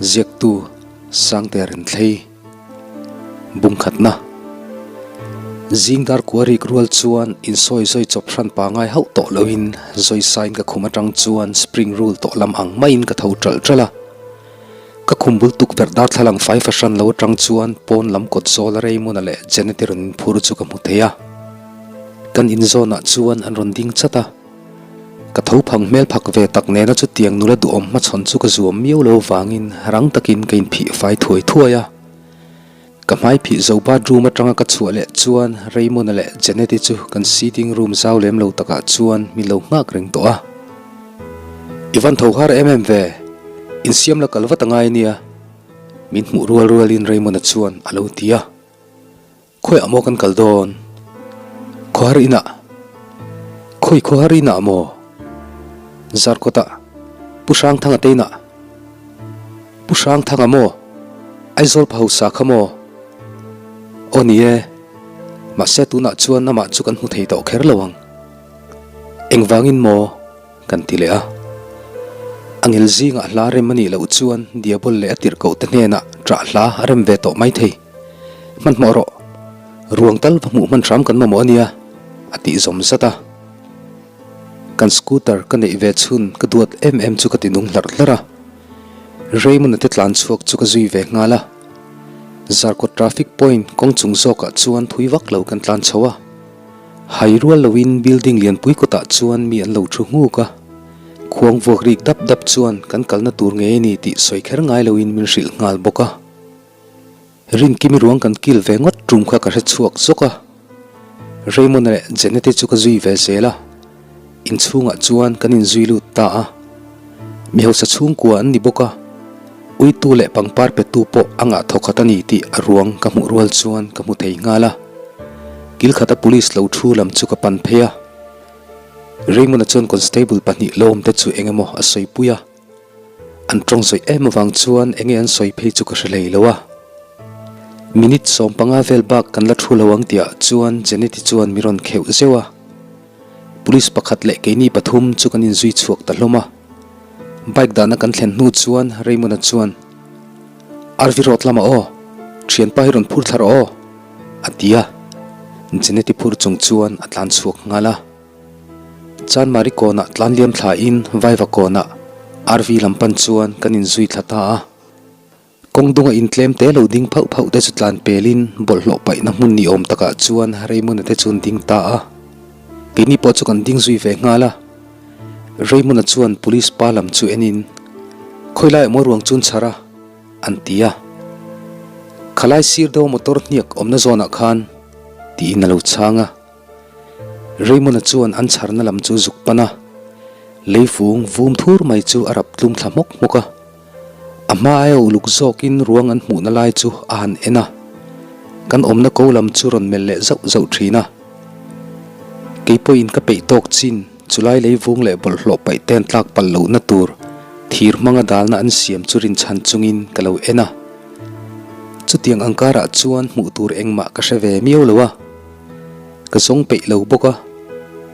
Ziaktu Sangte Renthlei Bungkhatna Zing dar kua rik rual chuan insawi zawi chawp hran pangai hauh tawh loin zawi sain ka khum atang chuan spring roll tawh lam ang maiin ka tho ṭalh ṭalh a. Ka khum bul tukverh darthlalang fai fahran lo atang chuan pawn lam kawt zawl a Raymond-a leh Janet-i rawn inphur chu ka hmu thei a. Kan inzawnah chuan an rawn ding chat a. Ka tho phang hmel phak ve tak nena chutiang nula duhawm hmachhawn chu ka zuam miau lo vangin rang takin ka inphih fai thuai thuai a. Ka hmai phih zo bathroom atanga ka chhuah leh chuan Raymond-a leh Janet-i chu kan sitting room zau lem lo takah chuan min lo nghak reng tawh a. I van tho har em em ve, insiam la kal vat a ngai nia, min hmuh rual rualin Raymond-a chuan a lo ti a. Khawiah maw kan kal dawn? Khawhar inah? Khawi khawhar inah maw? Zarkawtah? Pu Hrangthanga te inah? Pu Hrangthanga maw? Aizawl pa hausa kha maw? Aw ni e, mahse tunah chuan amah chu kan hmu thei tawh kher lo ang. Engvangin maw? Kan ti leh a. A ngil zingah hla rem a nih loh chuan Diabol leh a tirhkoh te hnenah ṭah hla a rem ve tawh mai thei. Hmanhmawh rawh. Ruang tal va hmuh hman hram kan mamawh a nia, a tih zawm zat a. Kan scooter ka neih ve chhun ka duat em em chu ka ti nung hlarh hlarh a. Raymond-a te tlan chhuak chu ka zui ve nghal a. Zarkawt traffic point kawng chung zawkah chuan thui vak lo kan tlan chho a. Hai rual loin building lianpui kawtah chuan mi an lo thu nghuk a, khuang vuak rik dap dap chuan kan kalna tur ngei a ni tih sawi kher ngai loin min hrilh nghal bawk a. Rinkimi ruang kan kil ve ngawt tum kha ka hre chhuak zawk a, Raymond leh Janet-i chu ka zui ve zel a, inchhungah chuan kan inzui lut ta a. Mi hausa chhungkua an ni bawk a, uitu leh pangpar petu pawh a ngah thawkhat a ni tih a ruang ka hmuh rual chuan ka hmu thei nghal a. Kil khata police lo thu lam chu ka pan phei a. Raymond-a chuan constable pahnih lawm te chu eng emaw a sawipui a. An tawng zawih em avang chuan enge an sawi phei chu ka hre hlei lo a. Minute 15 vel bak kan la thu lo ang tihah chuan Janet-i chuan mi rawn kheuh zeuh a. Police pakhat leh keini pathum chu kan inzui chhuak ta hlawm a. Bike dahna kan thlen hnu chuan Raymond-a chuan, RV Road lamah aw, thianpa hi rawn phur thla rawh aw, a ti a. Janet-i phur chung chuan a tlan chhuak nghal a. Chanmari kawnah tlan liam thlain Vaiva kawnah RV lam pan chuan kan inzui thla ta a. Kawng dunga intlem te lo ding phauh phauh te chu tlan pelin bawlhhlawh paihna hmun ni awm takah chuan Raymond-a te chu an ding ta a. Keini pawh chu kan ding zui ve nghal a. Raymond-a chuan police pa lam chu enin, Khawi laiah maw ruang chu an chhar a? an ti a. Khalai sir deuha motor hniak awmna zawnah khan, tiin a lo chhang a. Raymond-a chuan an chharna lam chu zuk pan a, leifung vum thur mai chu a rap tlum thla hmawk hmawk a. A hma aia uluk zawkin ruang an hmuhna lai chu a han en a, kan awmna ko lam chu rawn melh leh zauh zauh thin a. Kei pawhin ka peih tawk chin chulai leivung leh bawlhhlawh paih te an tlak palh lohna tur thir hmanga dalna an siam chu rinchhan chungin ka lo en a. Chutiang ang karah chuan hmuh tur engmah ka hre ve miau lo a. Ka zawng peih lo bawk a,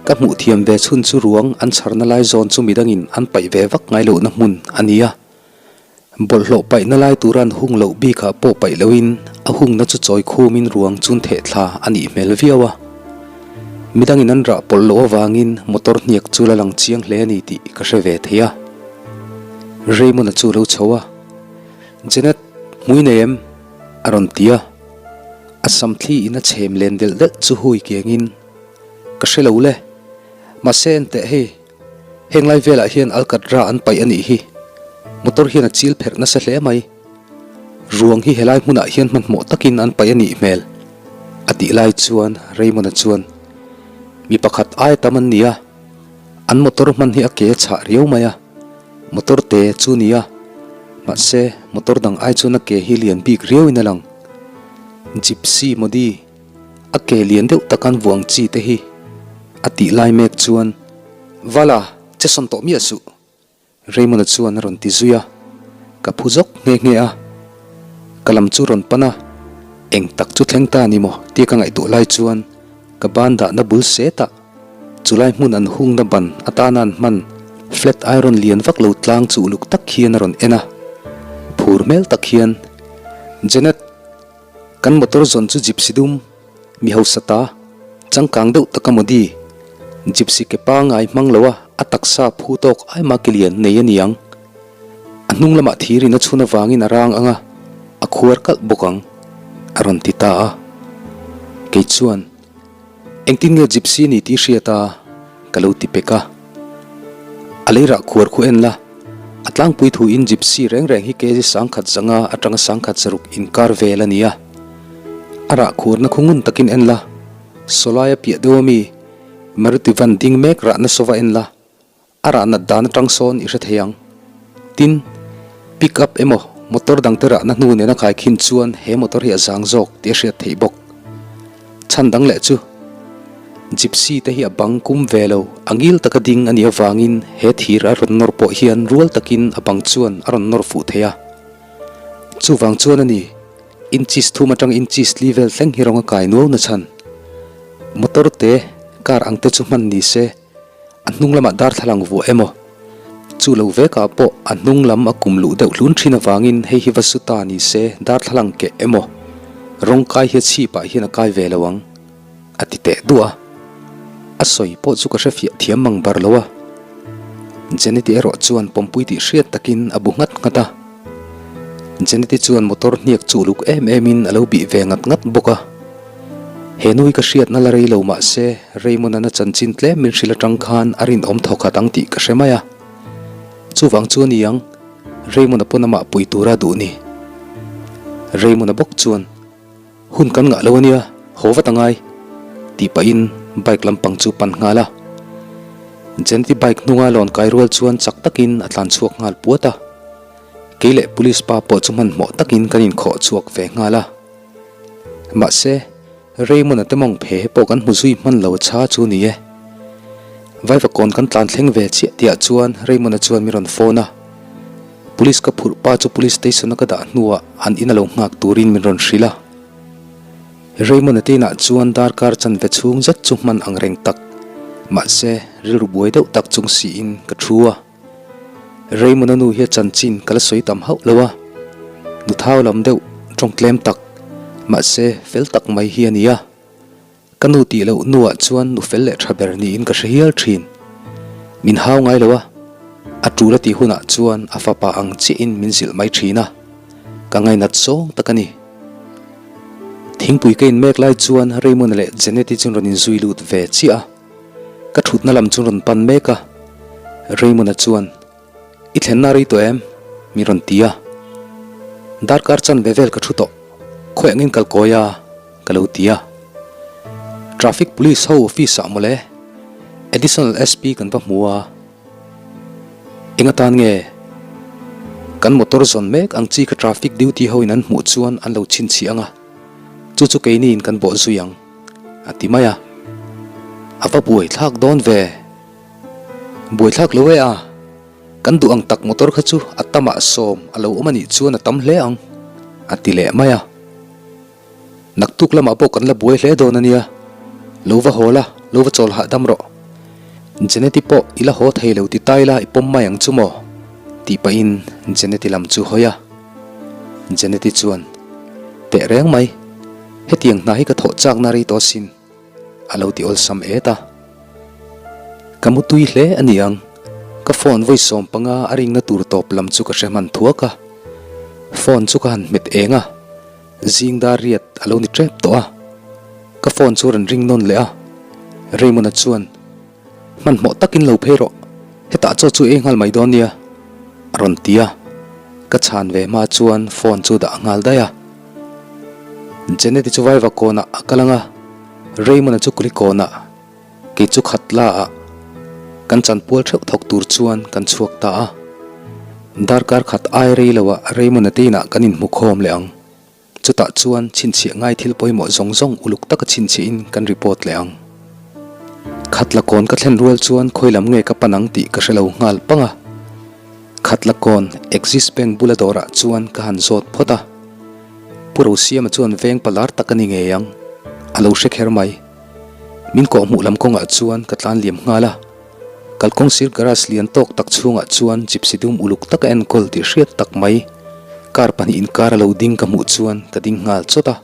ka hmuh thiam ve chhun chu ruang an chharna lai zawn chu midangin an paih ve vak ngai lohna hmun a ni a. Bawlhhlawh paihna lai tura an hung loh bikah pawh paih loin a hungna chu chawi khumin ruang chun theh thla a nih hmel viau a. Midangin an rah pawlh loh avangin motor hniak chu la lang chiang hle a ni tih ka hre ve thei a. Raymond-a chu a lo chho a, Janet, hmui nei em? a rawn ti a. A sam thli in a chhem len delh delh chu hui kengin ka hre lo le. Mahse enteh hei, heng lai velah hian Alcatra an paih a nih hi. Motor hian a chil pherh nasa hle mai. Ruang hi helai hmunah hian hmanhmawh takin an paih a nih hmel. A tih lai chuan Raymond-a chuan, Mi pakhat aia tam an ni a, an motor hman hi a ke a chhah riau mai a. Motor te chu nia, mahse motor dang ai chuan a ke hi lian bik riau in a lang. Gypsy Modi, a ke lian deuh tak an vuang chi te hi a tih lai mek chuan, Vala, che sawn tawh miah suh! Raymond-a chuan a rawn ti zui a, ka phu zawk nghe nghe a. Ka lam chu rawn pan a, eng tak chu thleng ta ni maw tia ka ngaihtuah lai chuan ka ban dahna bul set ah Chulai hmun an hungna ban atana an hman flat iron lian vak lo tlang chu uluk tak hian a rawn en a. Phur hmel tak hian, Janet, kan motor zawn chu gypsy dum, mi hausa ta, changkang deuh taka Modi, gypsy ke pangai hmang lo a a taksa phu tawk ai mah ke lian nei a ni ang. A hnung lamah thir in a chhun avangin a rang ang a, a khuar kalh bawk ang, a rawn ti ta a. Kei chuan, Engtin nge gypsy ni tih hriat a? ka lo ti pek a. A leirah khuar khu en la, a tlangpui thu in gypsy reng reng hi kg sangkhat zanga atanga sangkhat zaruk inkar vel a ni a. A rah khuarna khu ngun takin en la, sawlaia piah deuh ami Maruti van ding mek rahna sawva en la, A rah nat dan atang sawn i hre thei ang. Tin, pick up emaw motor dangte rahna hnu nena khai khin chuan he motor hi a zang zawk tih a hriat theih bawk. Chhan dang leh chu, Gypsy te hi a bang kum ve lo, a ngil taka ding a nih avangin he thir a rawn nawr pawh hian rual takin a bang chuan a rawn nawr fuh thei a. Chuvang chuan a ni, inches thum atang inches li vel thleng hi rawng a kai nuau na chhan. Motor te, car ang te chu hman ni se, A hnung lamah darthlalang vuah emaw? Chu lo vekah pawh a hnung lam a kum luh deuh hlun thin avangin hei hi va su ta ni se darthlalang keh emaw? Rawng kai hi a chhipah hian a kai ve lo ang, a ti teh duah a. A sawi pawh chu ka hre fiah thiam mang bar lo a. Jeneti erawh chuan pawmpui tih hriat takin a bu nghat nghat a. Jeneti chuan motor hniak chu uluk em emin a lo bih ve ngat ngat bawk a. He nui ka hriatna la rei lo mah se, Raymond-a'n a chanchin tlem min hrilh atang khan a rinawm thawkhat ang tih ka hre mai a. Chuvang chu a ni ang, Raymond-a pawn amah pui tura duh ni. Raymond-a bawk chuan, Hun kan ngah lo a nia, haw vat a ngai, tih pahin bike lampang chu pan nghal a. Jeneti bike hnunga lawn kai rual chuan chak takin a tlan chhuak nghal puat a. Kei leh police pa pawh chu hmanhmawh takin kan inkhawh chhuak ve nghal a. Mahse, Raymond-a te mawng phe pawh kan hmu zui hman lo cha chu ni e. Vaivakawn kan tlan thleng ve chiah tihah chuan Raymond-a chuan min rawn phone a. Police ka phurh pa chu police station-a ka dah hnuah an in a lo nghak turin min rawn hrilh a. Raymond-a te inah chuan darkar chanve chhung zet chu hman ang reng tak, mahse rilru buai deuh tak chung siin ka thu a. Raymond-a nu hi a chanchin ka la sawi tam hauh lo a, nu thau lam deuh tawng tlem tak, mahse fel tak mai hi a ni a. Ka nu tih loh nuah chuan nu fel leh tha ber niin ka hre hial thin. Min hau ngai lo a, a tul a tih hunah chuan a fapa ang chiahin min zilh mai thin a, ka ngainat zawng tak a ni. Thingpui ka inmek lai chuan Raymond-a leh Janet-i chu an rawn inzui lut ve chiah a. Ka thutna lam chu rawn pan mek a, Raymond-a chuan, I thlenna rei tawh em? min rawn ti a. Darkar chanve vel ka thu tawh, khawi angin kal kawi a? ka lo ti a. Traffic Police ho office ah mawle, Additional SP kan va hmu a. Eng atan nge? Kan motor zawn mek ang chi kha traffic duty ho in an hmuh chuan an lo chhinchhiah ang a, chu chu keini in kan bawh zui ang. A ti mai a. A va buaithlak dawn ve. Buaithlak lo e a. Kan duh ang tak motor kha chu a tamah sawm a lo awm a nih chuan a tam hle ang, a ti leh mai a. Naktuk lamah pawh kan la buai hle dawn a nia. Lo va haw la, lo va chawl hahdam rawh. Jeneti pawh i la haw thei lo ti ta ila i pawm mai ang chu maw? tih pahin Jeneti lam chu hawi a. Jeneti chuan, Teh reng mai, hetiang hna hi ka thawh chakna rei tawh asin, a lo ti awlsam et a. Ka mu tui hle a ni ang, ka phone vawi 15 a ringna tur tawp lam chu ka hre hman thuak a. Phone chu ka han hmet eng a, zing dar riat a lo ni tep tawh a. Ka phone chu rawn ring nawn leh a, Raymond-a chuan, Hmanhmawh takin lo phei rawh, hetah chaw chu ei nghal mai dawn nia, a rawn ti a, ka chhan ve hma chuan phone chu dah nghal daih a. Jeneti chu vaiva kawnah a kal ang a, Raymond-a chu kuli kawnah, kei chu khat la ah kan chanpual theuh thawk tur chuan kan chhuak ta a. Darkar khat ai rei loah Raymond-a te inah kan inhmu khawm leh ang. Chutah chuan chhinchhiah ngai thil pawimawh zawng zawng uluk taka chhinchhiahin kan report leh ang. Khatlakawn ka thlen rual chuan khawi lam nge ka pan ang tih ka hre lo nghal pang a. Khatlakawn Axis Bank bula dawrah chuan ka han zawt phawt a. Pu Rosiama chuan veng palar tak a ni ngei ang, a lo hre kher mai. Min kawhhmuh lam kawngah chuan ka tlan liam nghal a. Kalkawng sir garage lian tawk tak chhungah chuan gypsy dum uluk taka enkawl tih hriat tak mai. Car pahnih inkar a lo ding ka hmuh chuan ka ding nghal chawt a.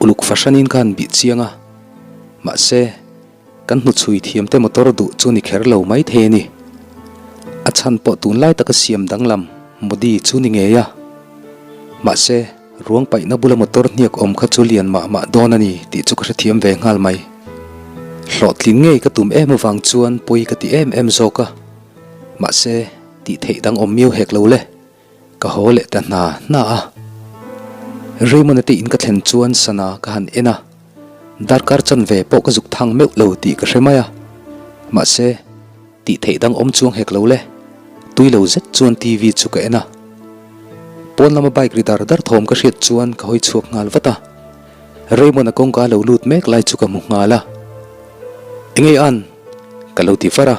Uluk fahranin ka han bih chiang a. Mahse, kan hnuchhui thiamte motor duh chu ni kher lo mai thei a ni. A chhan pawh tunlai taka siam danglam Modi chu ni ngei a. Mahse, ruang paihna bula motor hniak awm kha chu lian mah mah dawn a ni tih chu ka hrethiam ve nghal mai. Hlawhtlin ngei ka tum em avang chuan pawi ka ti em em zawk a. Mahse, tih theih dang awm miau hek lo le. Ka haw leh ta hna hna a. Raymond-a te in ka thlen chuan sana ka han en a, darkar chanve pawh ka zuk thang meuh lo tih ka hre mai a. Mahse, tih theih dang awm chuang hek lo le. Tui lo zet chuan TV chu ka en a. Pawn lama bike ri dar dar thawm ka hriat chuan ka hawi chhuak nghal vat a. Raymond-a kawngka lo lut mek lai chu ka hmu nghal a. Engei an? Ka lo ti var a.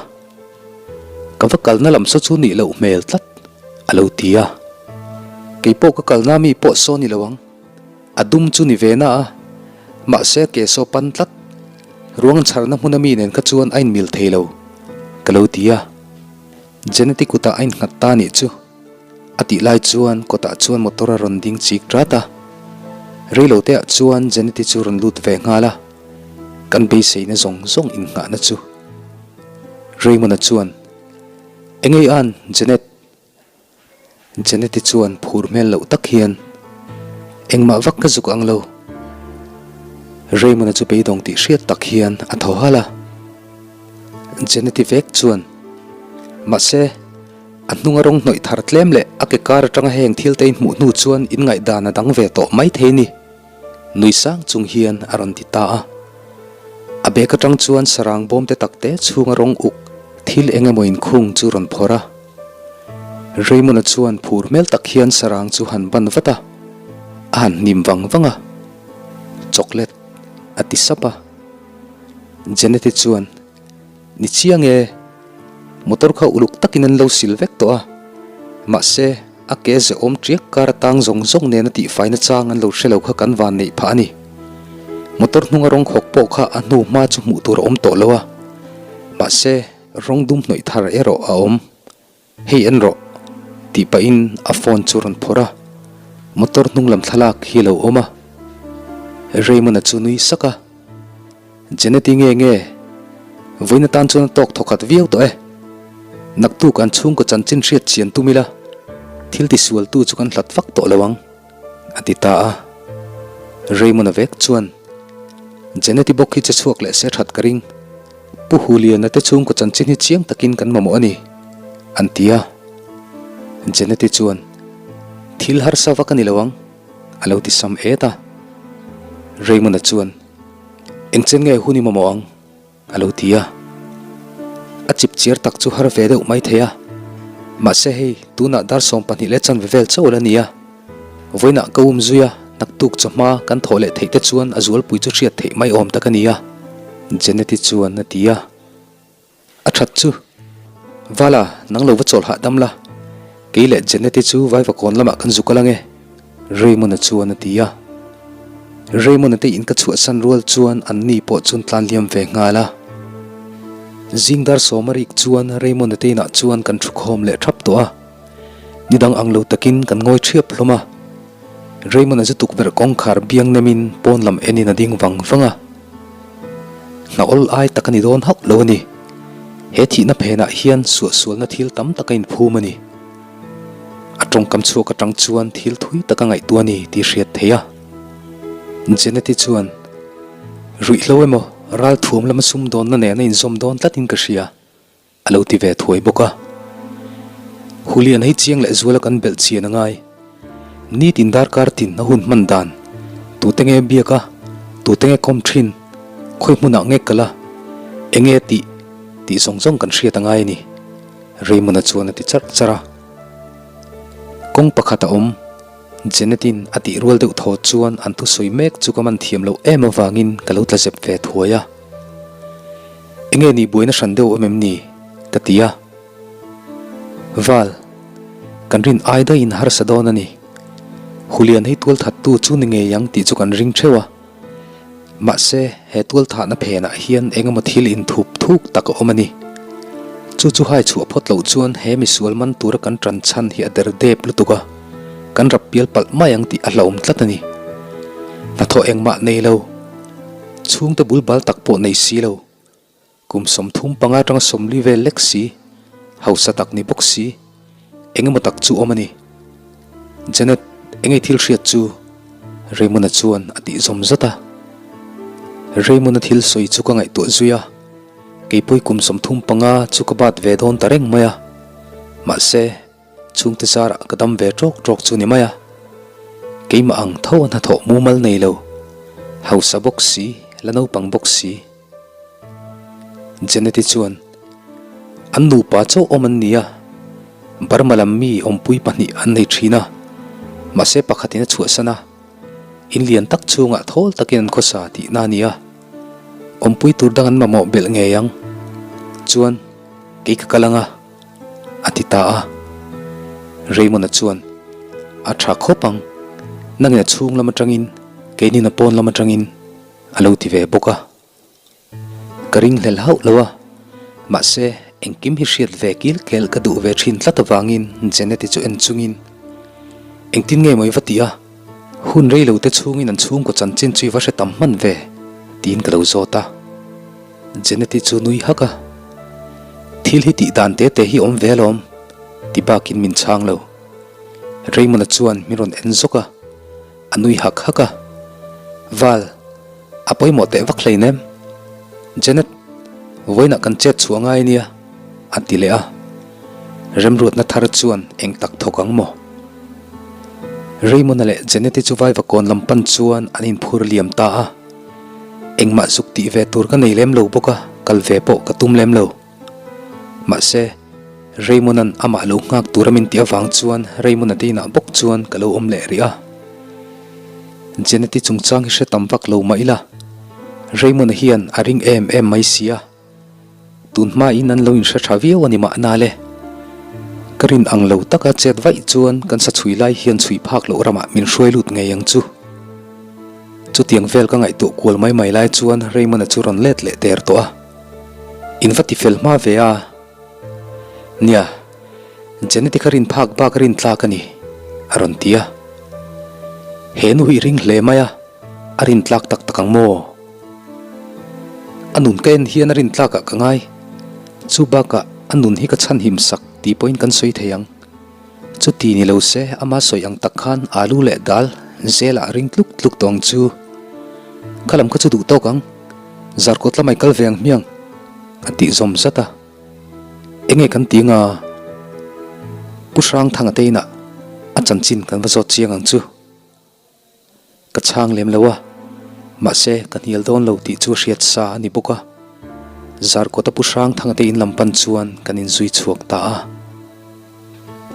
Ka va kalna lam saw chu nih loh hmel tlat, a lo ti a. Kei pawh ka kalna mi pawh saw ni lo ang. A dum chu ni ve na a, mahse a ke saw pan tlat. Ruang chharna hmuna mi nen kha chuan a inmil thei lo, ka lo ti a. Jeneti kutah a innghat ta nih chu. A tih lai chuan kawtah chuan motor a rawn ding chik rat a. Reiloteah chuan Jeneti chu rawn lut ve nghal a. Kan beiseina zawng zawng innghahna chu. Raymond-a chuan, Engei an, Janet? Janet-i chuan phur hmel loh tak hian, Engmah vak ka zuk ang lo. Raymond-a chu beidawng tih hriat tak hian a thaw halh a. Janet-i vek chuan, Mahse, a hnunga rawng hnawih thar tlem leh a ke kar atanga heng thil te inhmuh hnu chuan inngaihdan a dang ve tawh maithei ni. Nui sang chung hian a rawn ti ta a. A bag atang chuan sarang bawm te tak te chhunga rawng uk thil eng emaw inkhung chu rawn phawrh a. Raymond-a chuan phur hmel tak hian sarang chu han ban vat a, a han hnim vang vang a. Chocolate a ti sap a. Janet-i chuan, Ni chiang e, motor kha uluk takin an lo sil vek tawh a, mahse a ke ze awm ṭiak kar atang zawng zawng nena tihfaina chang an lo hre lo kha kan van neih phah a ni. Motor hnunga rawng khawk pawh kha a hnu hma chu hmuh tur a awm tawh lo a, mahse rawng dum hnawih thar erawh a awm. Hei en rawh, tih pahin a phone chu rawn phawrh a, motor hnung lam thlalak hi a lo awm a. Raymond-a chu nui sak a, Janet-i nge nge? Vawiin atan chuan a tawk thawkhat viau tawh e. Naktuk an chhungkaw chanchin hriat chian tum ila, thil tisualtu chu kan hlat vak tawh lo ang, a ti ta a. Raymond-a vek chuan, Janet-i bawk hi che chhuak leh se that ka ring. Pu Huliana te chhungkaw chanchin hi chiang takin kan mamawh a ni, an ti a. Jeneti chuan, Thil harsa vak a ni lo ang, a lo ti sam et a. Raymond-a chuan, Engchen nge hun i mamawh ang? a lo ti a. A chip chiar tak chu har ve deuh mai thei a. Mahse hei, tunah dar 12 leh chanve vel chauh la ni a. Vawiinah ka um zui a, naktuk chawhma kan thawh leh theih te chuan a zualpui chu hriat theih mai awm tak a ni a, Jeneti chuan a ti a. A that chu, Vala, nang lo va chawl hahdam la, kei leh Jeneti chu Vaivakawn lamah kan zuk alang e, Raymond-a chuan a ti a. Raymond-a te in ka chhuahsan rual chuan anni pawh chuan tlan liam ve nghal a. Zing dar sawma rik chuan Raymond-a te inah chuan kan thukhawm leh thap tawh a. Ni dang ang lo takin kan ngawi ṭhiap hlawm a. Raymond-a chu tukverh kawngkhar biang nemin pawn lam enin a ding vang vang a. Hna awl ai tak a ni dawn hauh lo a ni. He thihna phenah hian suahsualna thil tam tak a inphum a ni. A tawngkam chhuak atang chuan thil thui tak a ngaihtuah a ni tih hriat theih a. Jeneti chuan, Ruihhlo emaw ralthuam lama sumdawnna nen a inzawm dawn tlatin ka hria. A lo ti ve thuai bawk a. Hulian hei chiang leh zuala kan belh chian a ngai. Nitin darkar tin a hun hman dan, tute nge biak a, tute nge kawm thin, khawi hmunah nge kal a, enge tih, tih zawng zawng kan hriat a ngai a ni, Raymond-a chuan a ti charh charh a. Kawng pakhat a awm, Janet-in a tih rual deuh thaw chuan an thusawi mek chu ka man thiam loh em avangin ka lo tla zep ve thuai a. Enge nih buaina hran deuh awm em ni? ka ti a. Val, kan rin ai daihin harsa dawn a ni. Hulian hei tualthattu chu ni ngei ang tih chu kan ring theuh a. Mahse, he tualthahna phenah hian eng emaw thil inthup thuk tak a awm a ni. Chu chu hai chhuah phawt loh chuan he misual man tura kan tan chhan hi a der dep lutuk a. Kan rap pial palh mai ang tih a hlauhawm tlat a ni. Hnathawh engmah nei lo, chhungte bul bal tak pawh nei si lo, kum 35 atanga 40 vel lek si, hausa tak ni bawk si, eng emaw tak chu awm a ni. Janet, eng ei thil hriat chu? Raymond-a chuan a tih zawm zat a. Raymond-a thil sawi chu ka ngaihtuah zui a, keipawhi kum 35 chu ka bat ve dawn ta reng mai a. Mahse, Chhungte zarah ka dam ve ṭawk ṭawk chu ni mai a, keimah ang tho a hnathawh mumal nei lo, hausa bawk si, la naupang bawk si. Janet-i chuan, An nupa chauh awm an ni a, Burma lam mi awmpui pahnih an nei ṭhin a, mahse pakhatin a chhuahsan a, in lian tak chhungah thawl takin an khawsa tihna a ni a, awmpui tur dang an mamawh belh ngei ang. Chuan, kei ka kal ang a. A ti ta a. Raymond-a chuan, A tha khawp ang, nangin a chhung lam atangin, keinin a pawn lam atangin, a lo ti ve bawk a. Ka ringhlel hauh lo a, mahse engkim hi hriat ve kil kel ka duh ve thin tlat avangin Janet-i chu en chungin, Engtin nge maw i va ti a, hun rei lo te chhungin an chhungkaw chanchin chu i va hre tam hman ve, tiin ka lo zawt a. Jeneti chu nui hak a, Thil hi tih dan te te hi awm ve alawm, ti bakin min chhang lo. Raymond-a chuan min rawn en zawk a, a nui hak hak a, Val, a pawimawh teh vak hlein em? Janet, vawiinah kan chet chhuah ngai ania, a ti leh a. Remruatna thar chuan eng tak thawk ang maw? Raymond-a leh Janet-i chu vaivakawn lam pan chuan an inphur liam ta a. Engmah zuk tih ve tur ka nei lem lo bawk a, kal ve pawh ka tum lem lo. Mahse, Raymond-a'n amah lo nghak tura min tih avang chuan Raymond-a te inah bawk chuan ka lo awm leh rih a. Janet-i chungchang hi hre tam vak lo mah ila, Raymond-a hian a ring em em mai si a. Tun hmain an lo inhre tha viau a ni mahna le. Ka rin ang lo taka chet vaih chuan kan sa chhui lai hian chhui phak loh ramah min hruai lut ngei ang chu. Chutiang vel ka ngaihtuah kual mai mai lai chuan Raymond-a chu rawn let leh der tawh a. In va ti fel hma ve a. Nia, Janet-i kha rin phak bak rin tlak a ni, a rawn ti a. He nu hi i ring hle mai a. A rintlak tak tak ang maw? A nun ka en hian a rintlakah ka ngai. Chu bakah a nun hi ka chhanhim sak tih pawhin kan sawi thei ang. Chuti ni lo se ama sawi ang tak khan alu leh dal zelah a ring tluk tluk tawh ang chu. Kha lam kha chu duh tawk ang. Zarkawt lamah i kal ve ang hmiang, a tih zawm zat a. Enge kan ti anga? Pu Hrangthanga te inah a chanchin kan va zawt chiang ang chu. Ka chhang lem lo a, mahse ka hnial dawn lo tih chu a hriat sa a ni bawk a. Zarkawta Pu Hrangthanga te in lam pan chuan kan inzui chhuak ta a.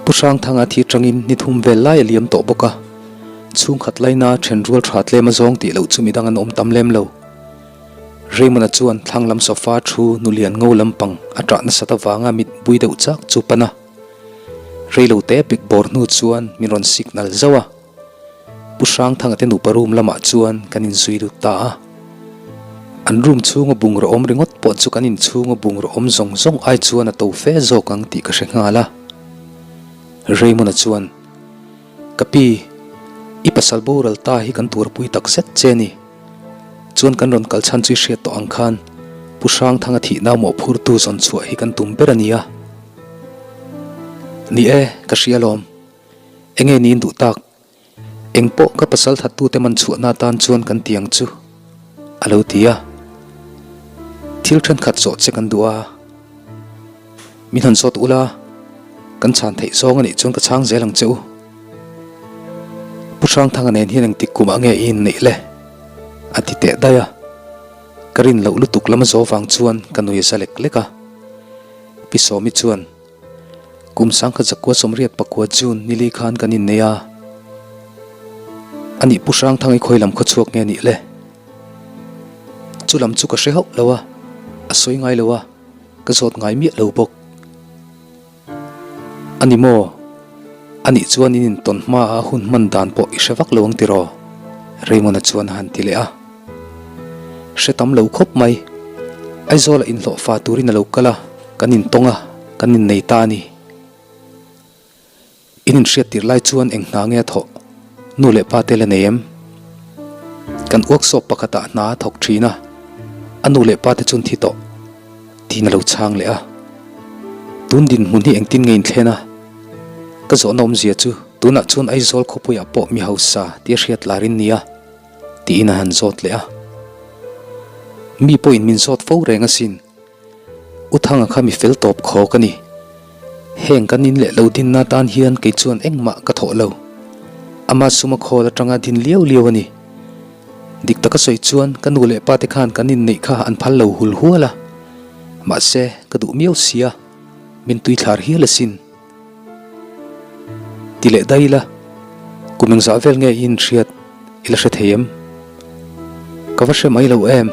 Pu Hrangthanga thi atangin ni thum vel lai a liam tawh bawk a, chhungkhat laina then rual tha tlem a zawng tih loh chu midang an awm tam lem lo. Raymond-a chuan thlang lam sofa thu nulian ngo lampang a ṭah nasat avanga mit bui deuh chak chu pan a. Reilote bik bawr hnu chuan min rawn signal zauh a. Pu Hrangthanga te nupa room lamah chuan kan inzui lut ta a. An room chhunga bungraw awm ringawt pawh chu kan inchhunga bungraw awm zawng zawng ai chuan a to fe zawk ang tih ka hre nghal a. Raymond-a chuan, Ka pi, i pasal boral ta hi kan tuarpui tak zet che ni. Chuan kan rawn kal chhan chu i hriat tawh ang khan Pu Hrangthanga thihna mawhphurtu zawn chhuah hi kan tum ber a nia. Ni e, ka hria alawm. Enge niin duh tak? Eng pawh ka pasal thattute man chhuahna atan chuan kan ti ang chu, a lo ti a. Thil thenkhat zawh che kan duh a, min han zawt ula, kan chhan theih zawng a nih chuan ka chhang zel ang che u. Pu Hrangthanga nen hian engtik kumah nge i inneih le? a ti teh daih a. Ka rin loh lutuk lama zawh vang chuan ka nui a za lek lek a. Pi Sawmi chuan. Kum sangkhat zakua 84 June nili khan kan innei a, anih Pu Hrangthang i khawi lam khaw chhuak nge nih le? Chu lam chu ka hre hauh lo a, a sawi ngai lo a, ka zawt ngai miah lo bawk. A ni maw? Anih chuan in intawn hma a hun hman dan pawh i hre vak lo ang tiraw? Raymond-a chuan a han ti leh a. Hre tam lo khawp mai. Aizawl-ah inhlawhfa turin a lo kal a, kan intawng a, kan innei ta a ni. In inhriat tir lai chuan eng hna nge a thawh? Nu leh pa te la nei em? Kan workshop pakhatah hna a thawk thin a, a nu leh pa te chuan thi tawh tiin a lo chhang leh a. Tun dinhmun hi engtin nge inthlen a? Ka zawhna awmzia chu tunah chuan Aizawl khawpuiah pawh mi hausa tia hriat lar in nia tiin a han zawt leh a. Mi pawhin min zawt fo reng asin. U Thanga kha mi fel tawp khawk a ni. Heng kan in leh lo dinna tan hian kei chuan engmah ka thawh lo. Ama suma khawl atanga din liau liau a ni. Dik taka sawi chuan ka nu leh pa te khan kan inneih kha an phal lo hul hual a. Mahse, ka duh miau sia, min tuithlar hial asin. Ti leh daih ila, kum engzah vel nge i inhriat i la hre thei em? Ka va hre mai lo em?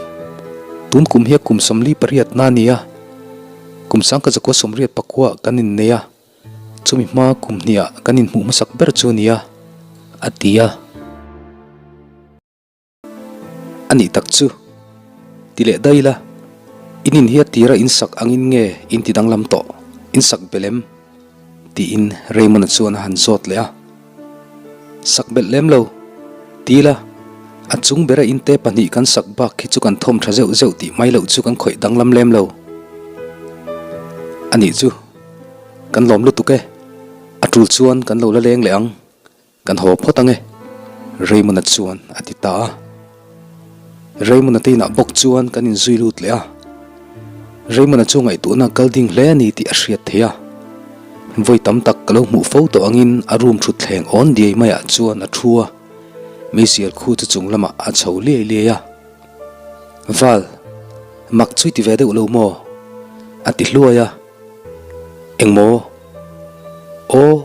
Tun kum hi a kum 48 na a ni a, kum sangka zakua 84 kan innei a, chumi hma kum hniah kan inhmuh hmasak ber chu a ni a, a ti a. A nih tak chu, ti leh daih ila, in in hi a tira in sak angin nge in ti danglam tawh, in sak belh em? tiin Raymond-a chuan a han zawt leh a. Sak belh lem lo, ti ila, a chung bera in te pahnih kan sak bak khi chu kan thawm tha zeuh zeuh tih mai loh chu kan khawih danglam lem lo. A nih chu, kan lawm lutuk e, a tul chuan kan lo la leng leh ang. Kan haw phawt ang e, Raymond-a chuan a ti ta a. Raymond-a te inah bawk chuan kan inzui lut leh a. Raymond-a chu ngaihtuahna kal ding hle a ni tih a hriat theih a. Vawi tam tak ka lo hmuh fo tawh angin a room thutthleng awn diai maiah chuan a thu a, meizial khu chu chung lamah a chho liai liai a. Val, mak chu i ti ve deuh lo maw? a ti hluai a. Engmaw? Aw,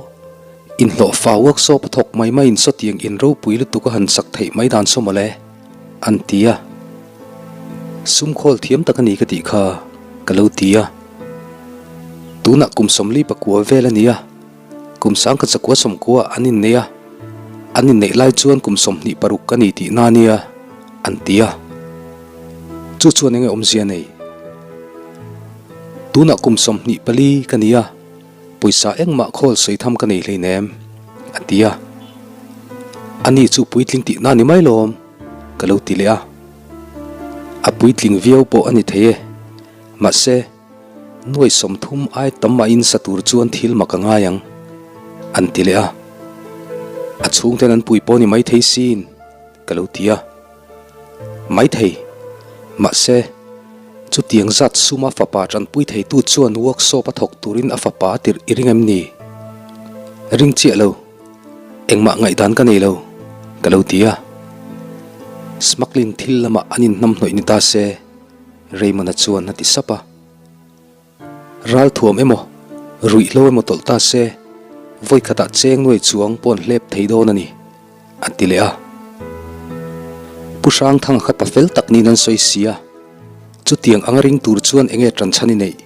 inhlawhfa workshop a thawk mai mai in sawtiang in ropui lutuk a han sak theih mai dan saw mawle, an ti a. Sum khawl thiam tak a ni ka tih kha ka lo ti a. Tunah kum 49 vel a ni a, kum 1990 an innei a, an inneih lai chuan kum 26 ka ni tihna a nia, an ti a. Chu chuan enge awmzia nei? Tunah kum 24 ka ni a, pawisa engmah khawl sawi tham ka nei hleinem, a ti a. Ani chu puitling tihna ni mai lawm, ka lo ti leh a. A puitling viau pawh a ni thei e, mahse, nuai 30 ai tam mahin sa tur chuan thil mak a ngai ang, an ti leh a. A chhungten an pui pawh ni maithei sin, ka lo ti a. Maithei, mahse, chutiang zat suma fapa tanpui theitu chuan workshop a thawk turin a fapa a tirh i ring em ni? Ring chiah lo, engmah ngaihdan ka nei lo, ka lo ti a. Smuggling thil lamah an inhnamhnawih ni ta se, Raymond-a chuan a ti sap a. Ralthuam emaw, ruihhlo emaw tawlh ta se, vawikhatah cheng nuai chuang pawn hlep thei dawn a ni, a ti leh a. Pu Hrangthanga kha pa fel tak niin an sawi si a, chutiang anga ring tur chuan enge ṭanchhan i neih?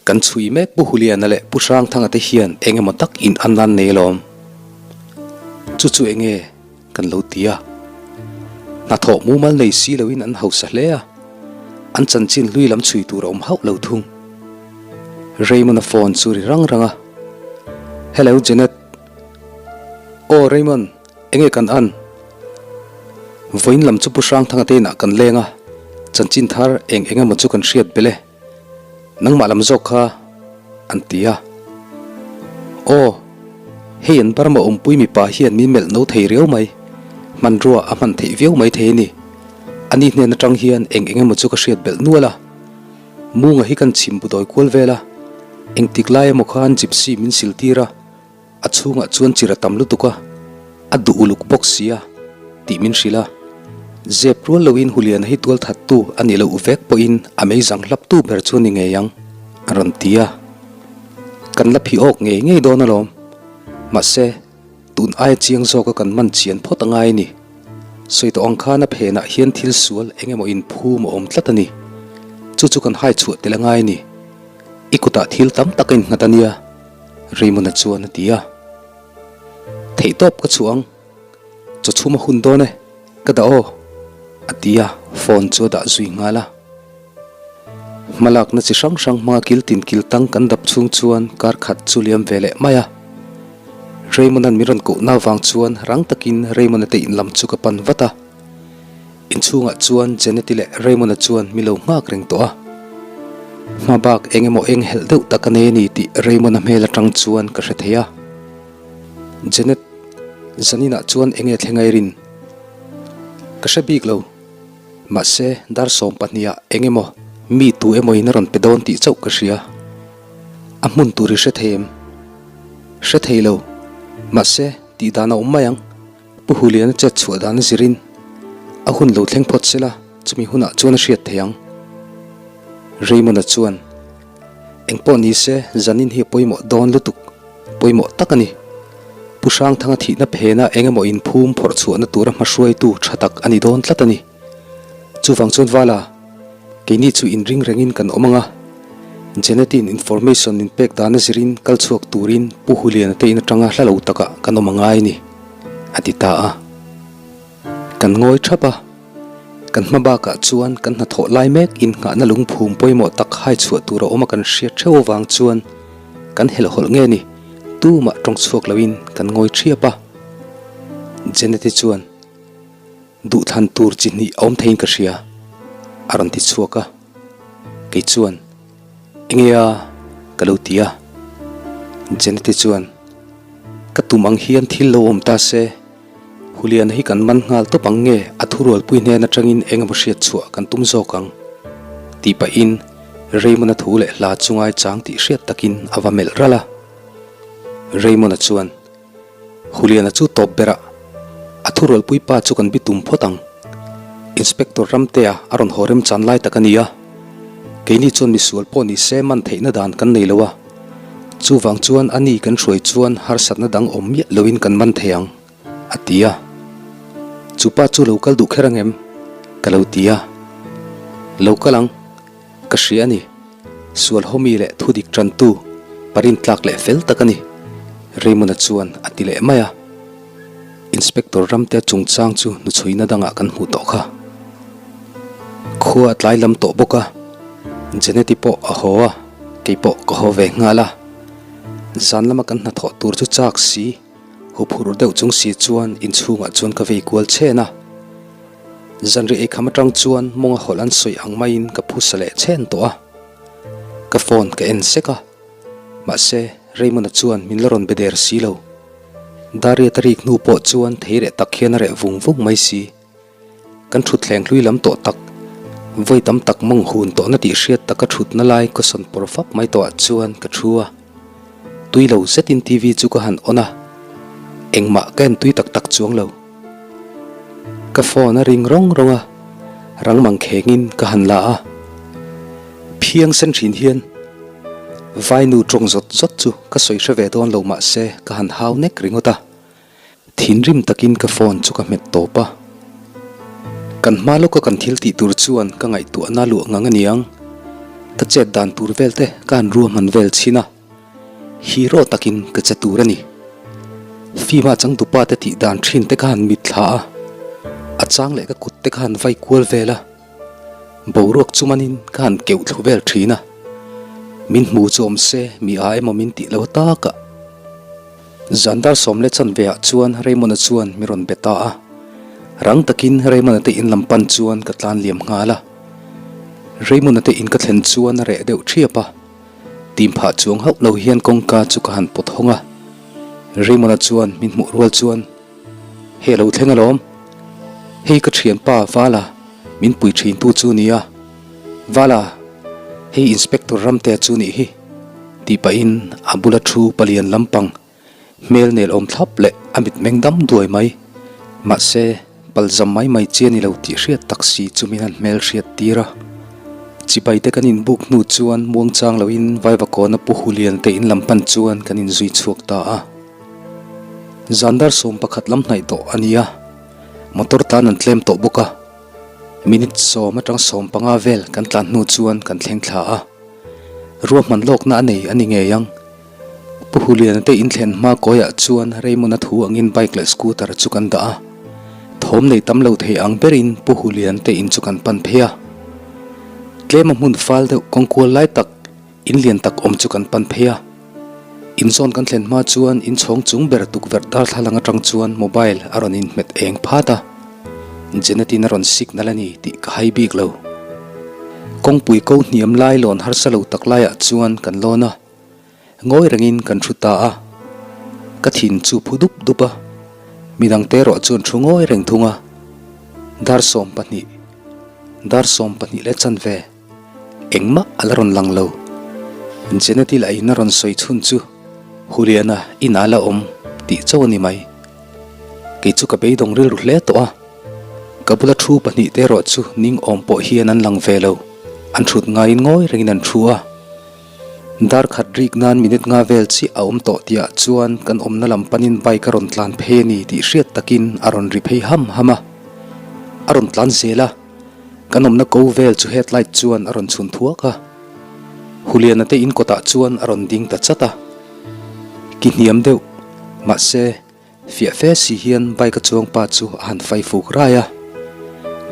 Kan chhui mek Pu Huliana leh Pu Hrangthanga te hian eng emaw tak in an an nei alawm. Chu chu enge? Kan lo ti a. Hnathawh mumal nei si loin an hausa hle a, an chanchin hlui lam chhui tur a awm hauh lo thung. Raymond-a phone chu ri rang rang a, Hello Janet. Aw Raymond, enge kan an? Vawiin lam chu Pu Hrangthanga te inah kan leng a, chanchin thar eng eng emaw chu kan hriat belh e. Nangmah lam zawk kha an ti a. Aw, hei an Burma awmpui mipa hian min melh no thei riau mai, hmanrua a hman theih viau mai thei a ni. Ani hnen atang hian eng eng emaw chu ka hriat belh nual a. Munga hi kan chhim bu dawi kual vel a, engtik lai emaw khan gypsy min sil tir a. A chhungah chuan chir a tam lutuk a, a duh uluk bawk sia tih min hrilh a. Zep rual loin Huliana hi tualthattu a nih loh vek pawhin a meizang hlaptu ber chu a ni ngei ang, a rawn ti a. Kan la phih awk ngei ngei dawn alawm. Mahse, tun aia chiang zawka kan man chian phawt a ngai a ni. Sawi tawh ang khan a phenah hian thil sual eng emaw inphum a awm tlat a ni. Chu chu kan hai chhuah tel a ngai a ni. I kutah thil tam tak a innghat a nia. Raymond-a chuan a ti a. Theihtawp ka chhuah ang, chaw chhum a hun dawn e, ka dah aw, a ti a, phone chu a dah zui nghal a. Hmalakna chi hrang hrang hmanga kil tin kil tang kan dap chhung chuan kar khat chu liam ve leh mai a. Raymond-a'n min rawn kohna avang chuan rang takin Raymond-a te in lam chu ka pan vat a. Inchhungah chuan Janet-i leh Raymond-a chuan mi lo nghak reng tawh a. Hma bak eng emaw eng helh deuh tak a nei a ni tih Raymond-a hmel atang chuan ka hre thei a. Janet, zaninah chuan eng nge thleng a i rin? Ka hre bik lo. Mahse, dar 12 ah eng emaw mi tu emaw in a rawn pe dawn tih chauh ka hria. A hmun tur i hre thei em? Hre thei lo. Mahse, tih dan a awm mai ang. Pu Huliana chet chhuah dan a zirin a hun lo thleng phawt sela chumi hunah chuan a hriat thei ang. Raymond-a chuan, Engpawh ni se, zanin hi a pawimawh dawn lutuk, pawimawh tak a ni. Pu Hrangthanga thihna phena eng emaw inphum phawrh chhuahna tura hmahruaitu tha tak a ni dawn tlat a ni. Chuvang chuan Vala, keini chu inring rengin kan awm ang a, Janet-in information min pek dan a zirin kal chhuak turin Pu Huliana te in atanga hla lo takah kan awm a ngai a ni, a ti ta a. Kan ngawi thap a, kan hma bakah chuan kan hnathawh lai mek innghahna lungphum pawimawh tak hai chhuah tur a awm a kan hriat theuh avang chuan kan helhhawlh nge ni, tumah tawng chhuak loin kan ngawi thiap a. Janet-i chuan. Duhthlan tur chi hnih a awm theiin ka hria, a rawn ti chhuak a. Kei chuan, Enge a? ka lo ti a. Janet-i chuan, Ka tum ang hian thil lo awm ta se, Huliana hi kan man nghal tawp ang nge a thurualpui hnen atangin eng emaw hriat chhuah kan tum zawk ang? tih pahin Raymond-a thu leh hla chu ngaichang tih hriat takin a va melh ralh a. Raymond-a chuan, Huliana chu tawp berah a thurualpui pa chu kan bitum phawt ang. Inspector Ramtea a rawn haw remchan lai tak a ni a, keini chuan misual pawh ni se man theihna dan kan nei lo a, chuvang chuan a ni kan hruai chuan harsatna dang awm miah loin kan man thei ang, a ti a. Chu pa chu lo kal duh kher ang em? ka lo ti a. Lo kal ang. Ka hria a ni. Sual hawmi leh thudik tantu, parin tlak leh fel tak a ni, Raymond-a chuan a ti leh mai a. Inspector Ramtea chungchang chu hnuchhuina dangah kan hmuh tawh kha. Khua a tlai lam tawh bawk a, Janet-i pawh a haw a, kei pawh ka haw ve nghal a. Zan lama kan hnathawh tur chu chak si, huphurh deuh chung si chuan inchhungah chuan ka vei kual chhen a. Zanriah eikham atang chuan mawnga hawlh an sawi ang maiin ka phusa leh chhen tawh a, ka phone ka en sek a, mahse Raymond-a chuan min la rawn be der si lo. Dariat a rik hnu pawh chuan thei reh tak hian a reh vung vung mai si. Kan thutthleng hlui lam tawh tak, vawi tam tak mawng hun tawhna tih hriat taka thutna lai ka sawn pawr fap mai tawhah chuan ka thu a, tui lo zetin TV chu ka han on a, engmah ka en tui tak tak chuang lo. Ka phone a ring rawng rawng a, rang mang khengin ka han la a. Phiang sen thin hian Vainu tawng zawt zawt chu ka sawi hre ve dawn lo mahse ka han hau nek ringawt a. Thinrim takin ka phone chu ka hmet tawp a. Kan hma lawka kan thil tih tur chuan ka ngaihtuahna luah ngang a niang. Ka chet dan tur vel te ka han ruahman vel chhin a. Hero takin ka che tur a ni. Fima changtupa te tih dan thin te ka han mit thla a, a chang leh ka kut te ka han vai kual vel a, boruak chu manin ka han keuh thlu vel thin a, min hmu chu awm se mi a emaw min tih lo tak a. Zan dar sawm leh chanve ah chuan Raymond-a chuan mi rawn be ta a, rang takin Raymond-a te in lam pan chuan ka tlan liam nghal a. Raymond-a te in ka thlen chuan a reh deuh thiap a. Tim phah chuang hauh lo hian kawngka chu ka han pawt hawng a, Raymond-a chuan min hmuh rual chuan, Hei a lo thleng alawm, hei ka thianpa Vala min pui thintu chu nia, Vala, hei Inspector Ramtea chu nih hi, tih pahin a bula thu palian lampang Hmel nel awm thlap leh a mitmeng dam duai mai. Mahse, palzam mai mai chi a ni lo tih hriat tak si chu min han hmel hriat tir a. Chibai te kan inbuk hnu chuan muangchang loin Vaivakawna Pu Hulian te in lam pan chuan kan inzui chhuak ta a. Zandar 11 lam hnaih tawh a ni a, motor tlan an tlem tawh bawk a. Minute sawm atang 15 vel kan tlan hnu chuan kan thleng thla a. Ruahman lawkna a nei a ni ngei ang. Pu Huliana te inthlen hma kawiah chuan Raymond-a thu angin bike leh scooter chu kan dah a. Thawm nei tam lo thei ang berin Pu Huliana te in chu kan pan phei a. Tlema hmun fal deuh kawngkual lai tak in lian tak awm chu kan pan phei a. Inzawn kan thlen hma chuan inchhawng chung ber tukverh darthlalang atang chuan mobile a rawn inhmet eng phat a, Janet-in a rawn signal a ni tih ka hai bik lo. Kawngpui ko hniam lai lawn harsa lo tak laiah chuan kan lawn a, ngawi rengin kan thu ta a. Ka thin chu phu dup dup a, midangte erawh chuan thu ngawi reng thung a. Dar 12, dar 12 leh chanve. Engmah a la rawn lang lo. Janet-i lah in a rawn sawi chhun chu Juliana inah a la awm tih chauh a ni mai. Kei chu ka beidawng rilru hle tawh a, ka bula thu pahnihte erawh chu ning awm pawh hian an lang ve lo. An thut ngaiin ngawi rengin an thu a. Dar khat rik nan minute nga vel chiah a awm tawh tihah chuan kan awmna lam panin bike a rawn tlan phei a ni tih hriat takin a rawn ri phei ham ham a. A rawn tlan zel a. Kan awmna ko vel chu headlight chuan a rawn chhun thuak a, Huliana te in kawtah chuan a rawn ding ta chat a. Ki hniam deuh, mahse, fiah fe si hian bike a chuang pa chu a han fai fuk rai a.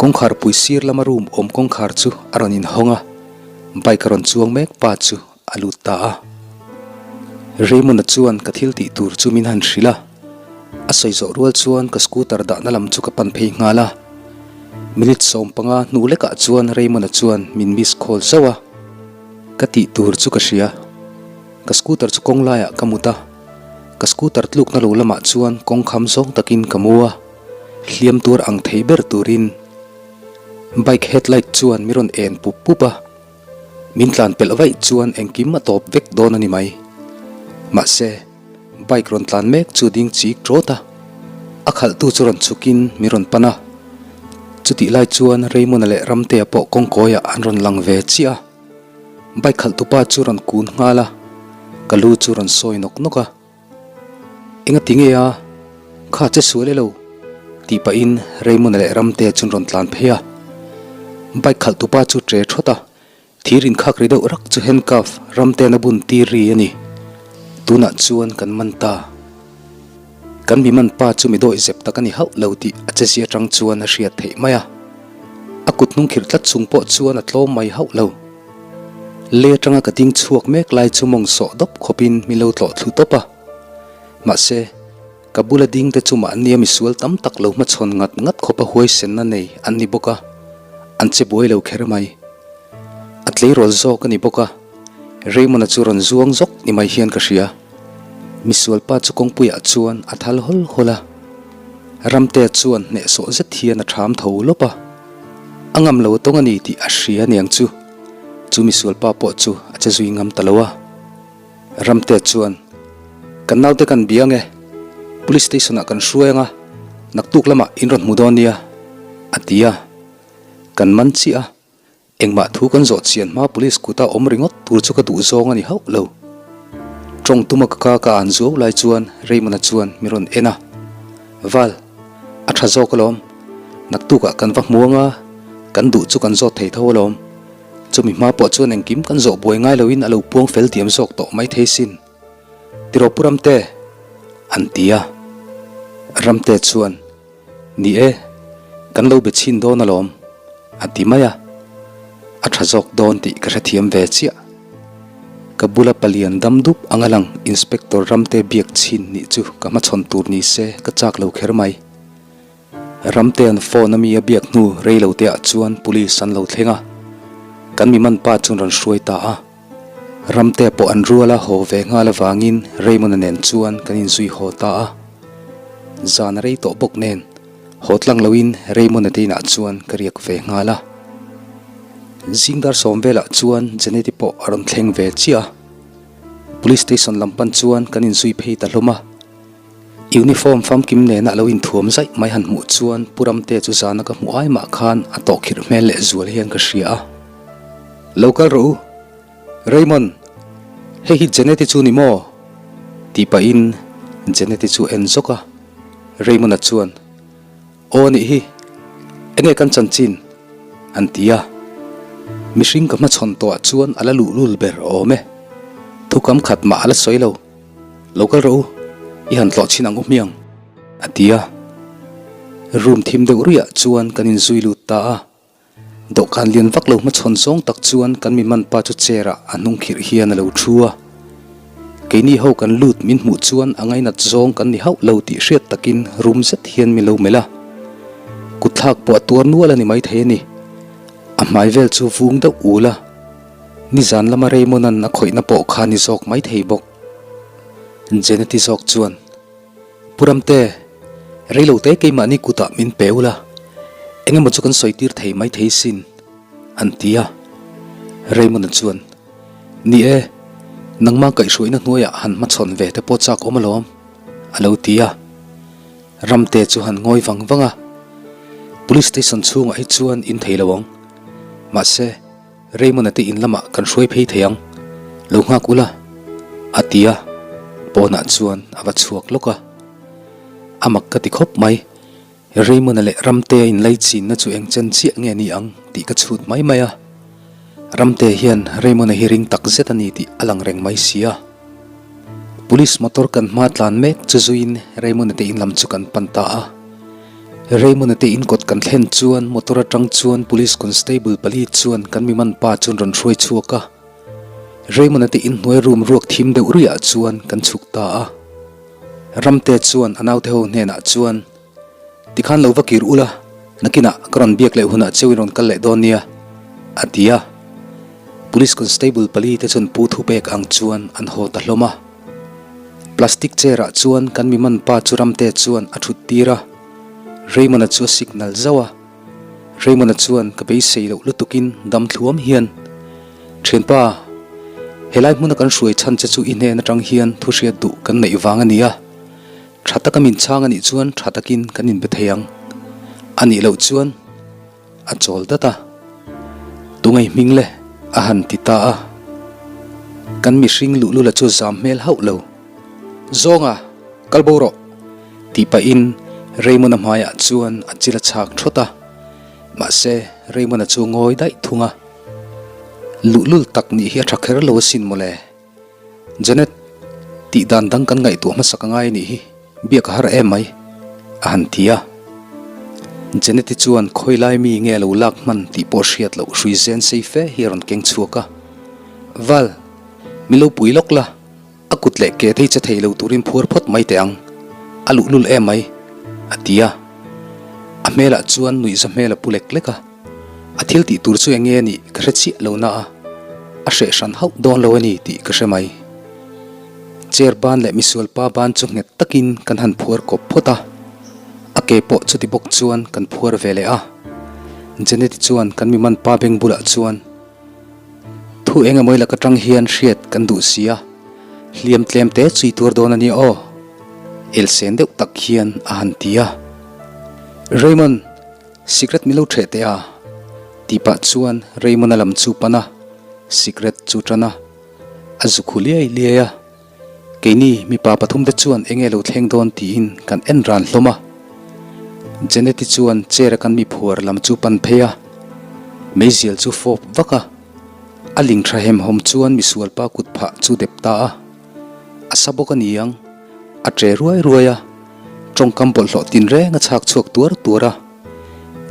Kawngkhar pui sir lama room awm kawngkhar chu a rawn inhawng a, bike a rawn chuang mek pa chu a lut ta a. Raymond-a chuan ka thil tih tur chu min han hrilh a, a sawi zawh rual chuan ka scooter dahna lam chu ka pan phei nghal a. Minute 15 hnu lekah chuan Raymond-a chuan min miss call zauh a, ka tih tur chu ka hria. Ka scooter chu kawng laiah ka mut a, ka scooter tlukna lo lamah chuan kawng kham zawng takin ka mu a, hliam tur ang thei ber turin bike headlight chuan mi rawn en pup pup a. Min tlan pelh vaih chuan engkim a tawp vek dawn a ni mai. Mahse, bike rawn tlan mek chu ding chik ṭawt a, a khalhtu chu rawn chhukin min rawn pan a. Chutih lai chuan Raymond-a leh Ramtea pawh kawngkawiah an rawn lang ve chiah a. Bike khalhtupa chu rawn kun nghal a, ka lu chu rawn sawi nawk nawk a. Engati nge a? Kha che sual e lo? tih pahin Raymond-a leh Ramtea chuan rawn tlan phei a. Bike khalhtupa chu ṭe ṭhawt a, thir inkhak ri deuh rak chu handcuff Ramtea'n a bun tir ri a ni. Tunah chuan kan man ta. Kan mi man pa chu mi dawih zep tak a ni hauh lo tih a chezia aṭang chuan a hriat theih mai a. A kut hnung khirh tlat chung pawh chuan a tlawm mai hauh lo. Lei atanga ka ding chhuak mek lai chu mawng sawh dawp khawpin min lo tlawh thlu tawp a. Mahse, ka bula ding te chu mahnia misual tam tak lo hmachhawn ngat ngat khawpa huaisenna nei an ni bawk a, an che buai lo kher mai. A tleirawl zawk a ni bawk a, Raymond-a chu rawn zuang zawk ni mai hian ka hria. Misual pa chu kawngpuiah chuan a thal hawl hawl a. Ramtea chuan hnehsawh zet hian a ṭham tho lawp a. A ngam lo tawng a ni tih a hria aniang chu. Chu misual pa pawh chu a che zui ngam ta lo a. Ramtea chuan, Kan naute kan bia ange, Police Station ah kan hruai anga, naktuk lamah in rawn hmu dawn nia, a ti a. Kan man chiah a. Engmah thu kan zawh chian hma police kuta awm ringawt tur chu ka duh zawng a ni hauh lo. Tawng tuma ka ka ka an zuau lai chuan Raymond-a chuan mi rawn en a, Val, a tha zawk alawm. Naktukah kan va hmu anga, kan duh chu kan zawt thei tho alawm. Chumi hma pawh chuan engkim kan zawh buai ngai loin a lo puang fel diam zawk tawh mai thei sin. Tiraw Pu Ramte? an ti a. Ramte chuan. Ni e, kan lo be chhin dawn alawm, a ti mai a. A tha zawk dawn tih ka hrethiam ve chiah. Ka bula palian dam dup anga lang Inspector Ramte biak chhin nih chu ka hmachhawn tur ni se ka chak lo kher mai. Ramtea'n phone a mi a biak hnu rei lo te ah chuan police an lo thleng a, kan mi man pa chuan rawn hruai ta a. Ramtea pawh an rual a haw ve nghal avangin Raymond-a nen chuan kan inzui haw ta a. Zan a rei tawh bawk nen, haw tlang loin Raymond-a te inah chuan ka riak ve nghal a. Zing dar sawm velah chuan Janet-i pawh a rawn thleng ve chiah a. Police station lam pan chuan kan inzui phei ta hlawm a. Uniform famkim nena a lo inthuam zaih mai han hmuh chuan Pu Ramtea chu zana ka hmuh ai mah khan a tawhkhirh hmel leh zual hian ka hria a. Lo kal rawh u. Raymond, hei hi Janet-i chu ni maw? tih pahin Janet-i chu en zawk a. Raymond-a chuan, Aw nih hi, enge kan chanchin? an ti a. Mihring ka hmachhawn tawhah chuan a la luhlul ber awm e. Thukam khat mah a la sawi lo. Lo kal rawh u, i han tlawh chhin ang u hmiang, a ti a. Room thim deuh ruihah chuan kan inzui lut ta a. Dawhkan lian vak lo hmachhawn zawng tak chuan kan mi man pa chu chair ah a hnung khirh hian a lo thu a. Keini ho kan lut min hmuh chuan a ngainat zawng kan ni hauh lo tih hriat takin rum zet hian min lo melh a. Kutthlak pawh a tuar nual a ni maithei a ni. A hmai vel chu vung deuh ul a. Nizan lama Raymond-a'n a khawihna pawh kha ni zawk maithei bawk. Jeneti zawk chuan, Pu Ramte, reilote keimahni kutah min pe ula, eng emaw chu kan sawi tir thei maithei sin, an ti a. Raymond-a chuan, Ni e, nangmah kaihhruaina hnuaiah han hmachhawn ve te pawh chak awm alawm, a lo ti a. Ramte chu han ngawi vang vang a, Police station chhungah hi chuan in thei lo ang. Mahse, Raymond-a te in lamah kan hruai phei thei ang, lo nghak ula, a ti a, pawnah chuan a va chhuak lawk a. A mak ka ti khawp mai, Raymond-a leh Ramtea inlaichinna chu eng chen chiah nge ni ang tih ka chhut mai mai a. Ramtea hian Raymond-a hi ring tak zet a ni tih a lang reng mai si a. Police motor kan hma tlan mek chu zuiin Raymond-a te in lam chu kan pan ta a. Raymond-a te in kawt kan thlen chuan motor atang chuan police constable pali chuan kan mi man pa chuan rawn hruai chhuak a. Raymond-a te in hnuai room ruak thim deuh ruihah chuan kan chhuk ta a. Ramte chuan a naute ho hnenah chuan Tikhan lo va kir ula, nakinah ka rawn biak leh hunah cheu in rawn kal leh dawn nia, a ti a. Police constable pali te chuan pu thu pek ang chuan an haw ta hlawm a. Plastic chair ah chuan kan mi man pa chu Ramte chuan a thut tir a, Raymond-a chu a signal zauh a. Raymond-a chuan ka beisei loh lutukin dam thluam hian, Thianpa, helai hmuna kan hruai chhan che chu i hnen atang hian thu hriat duh kan neih vang a ni a. Tha taka min chhang a nih chuan tha takin kan inbe thei ang. A nih loh chuan a chawl dat a, Tungai hming le a han ti ta a. Kan mihring luhlula chu zam hmel hauh lo. Zawnga, kal bo rawh! tih pahin Raymond-a hmaiah chuan a chil a chhak thawt a. Mahse, Raymond-a chu ngawi daih thung a. Luhlul tak nih hi a tha kher lo asin mawle. Janet, tih dan dang kan ngaihtuah hmasak a ngai a nih hi, biak a har em mai, a han ti a. Janet-i chuan khawi lai mi nge a lo lak hman tih pawh hriat loh hrui zen sei fe hi a rawn keng chhuak a. Val, mi lo pui lawk la, a kut leh ke thei che thei lo turin phuar phawt mai teh ang, a luhlul em mai, a ti a. A hmelah chuan nuihza hmel a pu lek lek a. A thil tih tur chu eng nge nih ka hre chiah lo na a, a hreh hran hauh dawn lo a ni tih ka hre mai. Chair ban leh misual pa ban chu nghet takin kan han phuar kawp phawt a, a ke pawh chuti bawk chuan kan phuar ve leh a. Jeneti chuan kan mi man pa beng bulah chuan, Thu eng emaw lak atang hian hriat kan duh si a, hliam tlem te chui tuar dawn a nia aw, elsen deuh tak hian a han ti a. Raymond! Sikret min lo ṭheh teh a, tih pah chuan Raymond-a lam chu pan a, sikret chu ṭan a, a zu khu liai liai a. Keini mipa pathumte chuan eng nge lo thleng dawn tiin kan en ran hlawm a. Janet-i chuan chair-a kan mi phuar lam chu pan phei a, meizial chu fawp vak a, a ling ṭha hemhawm chuan misualpa kut phah chu dep ta a. A sa bawk a ni ang, a ṭe ruai ruai a, ṭawngkam bawlhhlawh tinreng a chhak chhuak tuar tuar a.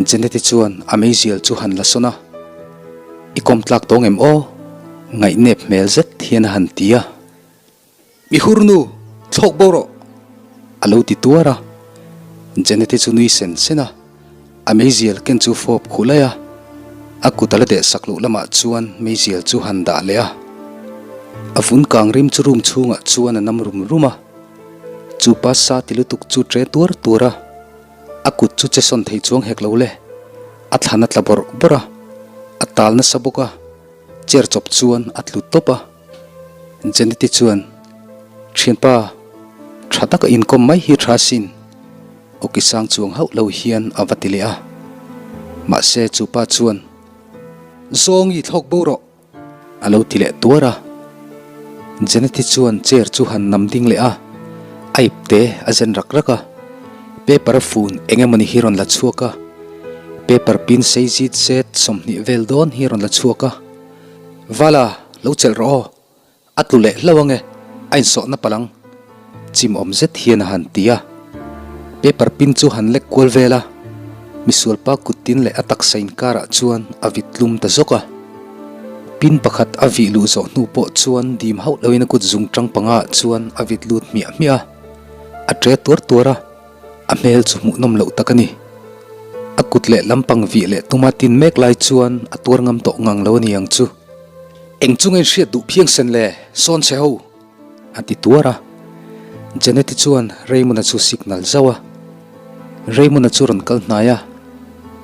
Jeneti chuan a meizial chu han la sawn a, I kawm tlak tawng em aw? Ngaihnep hmel zet hian a han ti a. Mi hur nu, thlawk bo rawh! A lo ti tuar a. Jeneti chu nui sen sen a. A meizial ken chu fawp khuh laih a, a kut a la deh sak loh lamah chuan meizial chu han dah leh a. A vun kang rim chu room chhungah chuan a nam rum rum a, chu pa sa ti lutuk chu ṭe tuar tuar a, a kut chu che sawn thei chuang hek lo le, a thlan a tla bawrh bawrh a, a tal nasa bawk a, chair chawp chuan a tlu tawp a. Jeneti chuan, Thianpa, tha taka inkawm mai hi tha sin. Awki sang chuang hauh lo hian a va ti leh a. Mahse chu pa chuan, Zawngi thlawk bo rawh! a lo ti leh tuar a. Jeneti chuan chair chu han nam ding leh a, a ipte a zen rak rak a. Paper a fun eng emawni hi rawn la chhuak a, paper pin sei zit zet 20 vel dawn hi rawn la chhuak a. Vala, lo chelh rawh aw! A tlu leh hlauh ange, a insawhna palh ang. Chim awm zet hian a han ti a. Paper pin chu han lek kual vel a, misualpa kut tin leh a taksa inkarah chuan a vit tlum ta zawk a. Pin pakhat a vih luh zawh hnu pawh chuan dim hauh loin a kut zung tang panga ah chuan a vit lut hmiah hmiah a, a ṭe tuar tuar a, a hmel chu hmuhnawm loh tak a ni. A kut leh lampang vih leh tuma tin mek lai chuan a tuar ngam tawh ngang lo a ni ang chu. Eng chunga inhriat duh phiang sen le, sawn chhe ho! A ti tuar a. Janet-i chuan Raymond-a chu signal zauh a. Raymond-a chu rawn kal hnai a,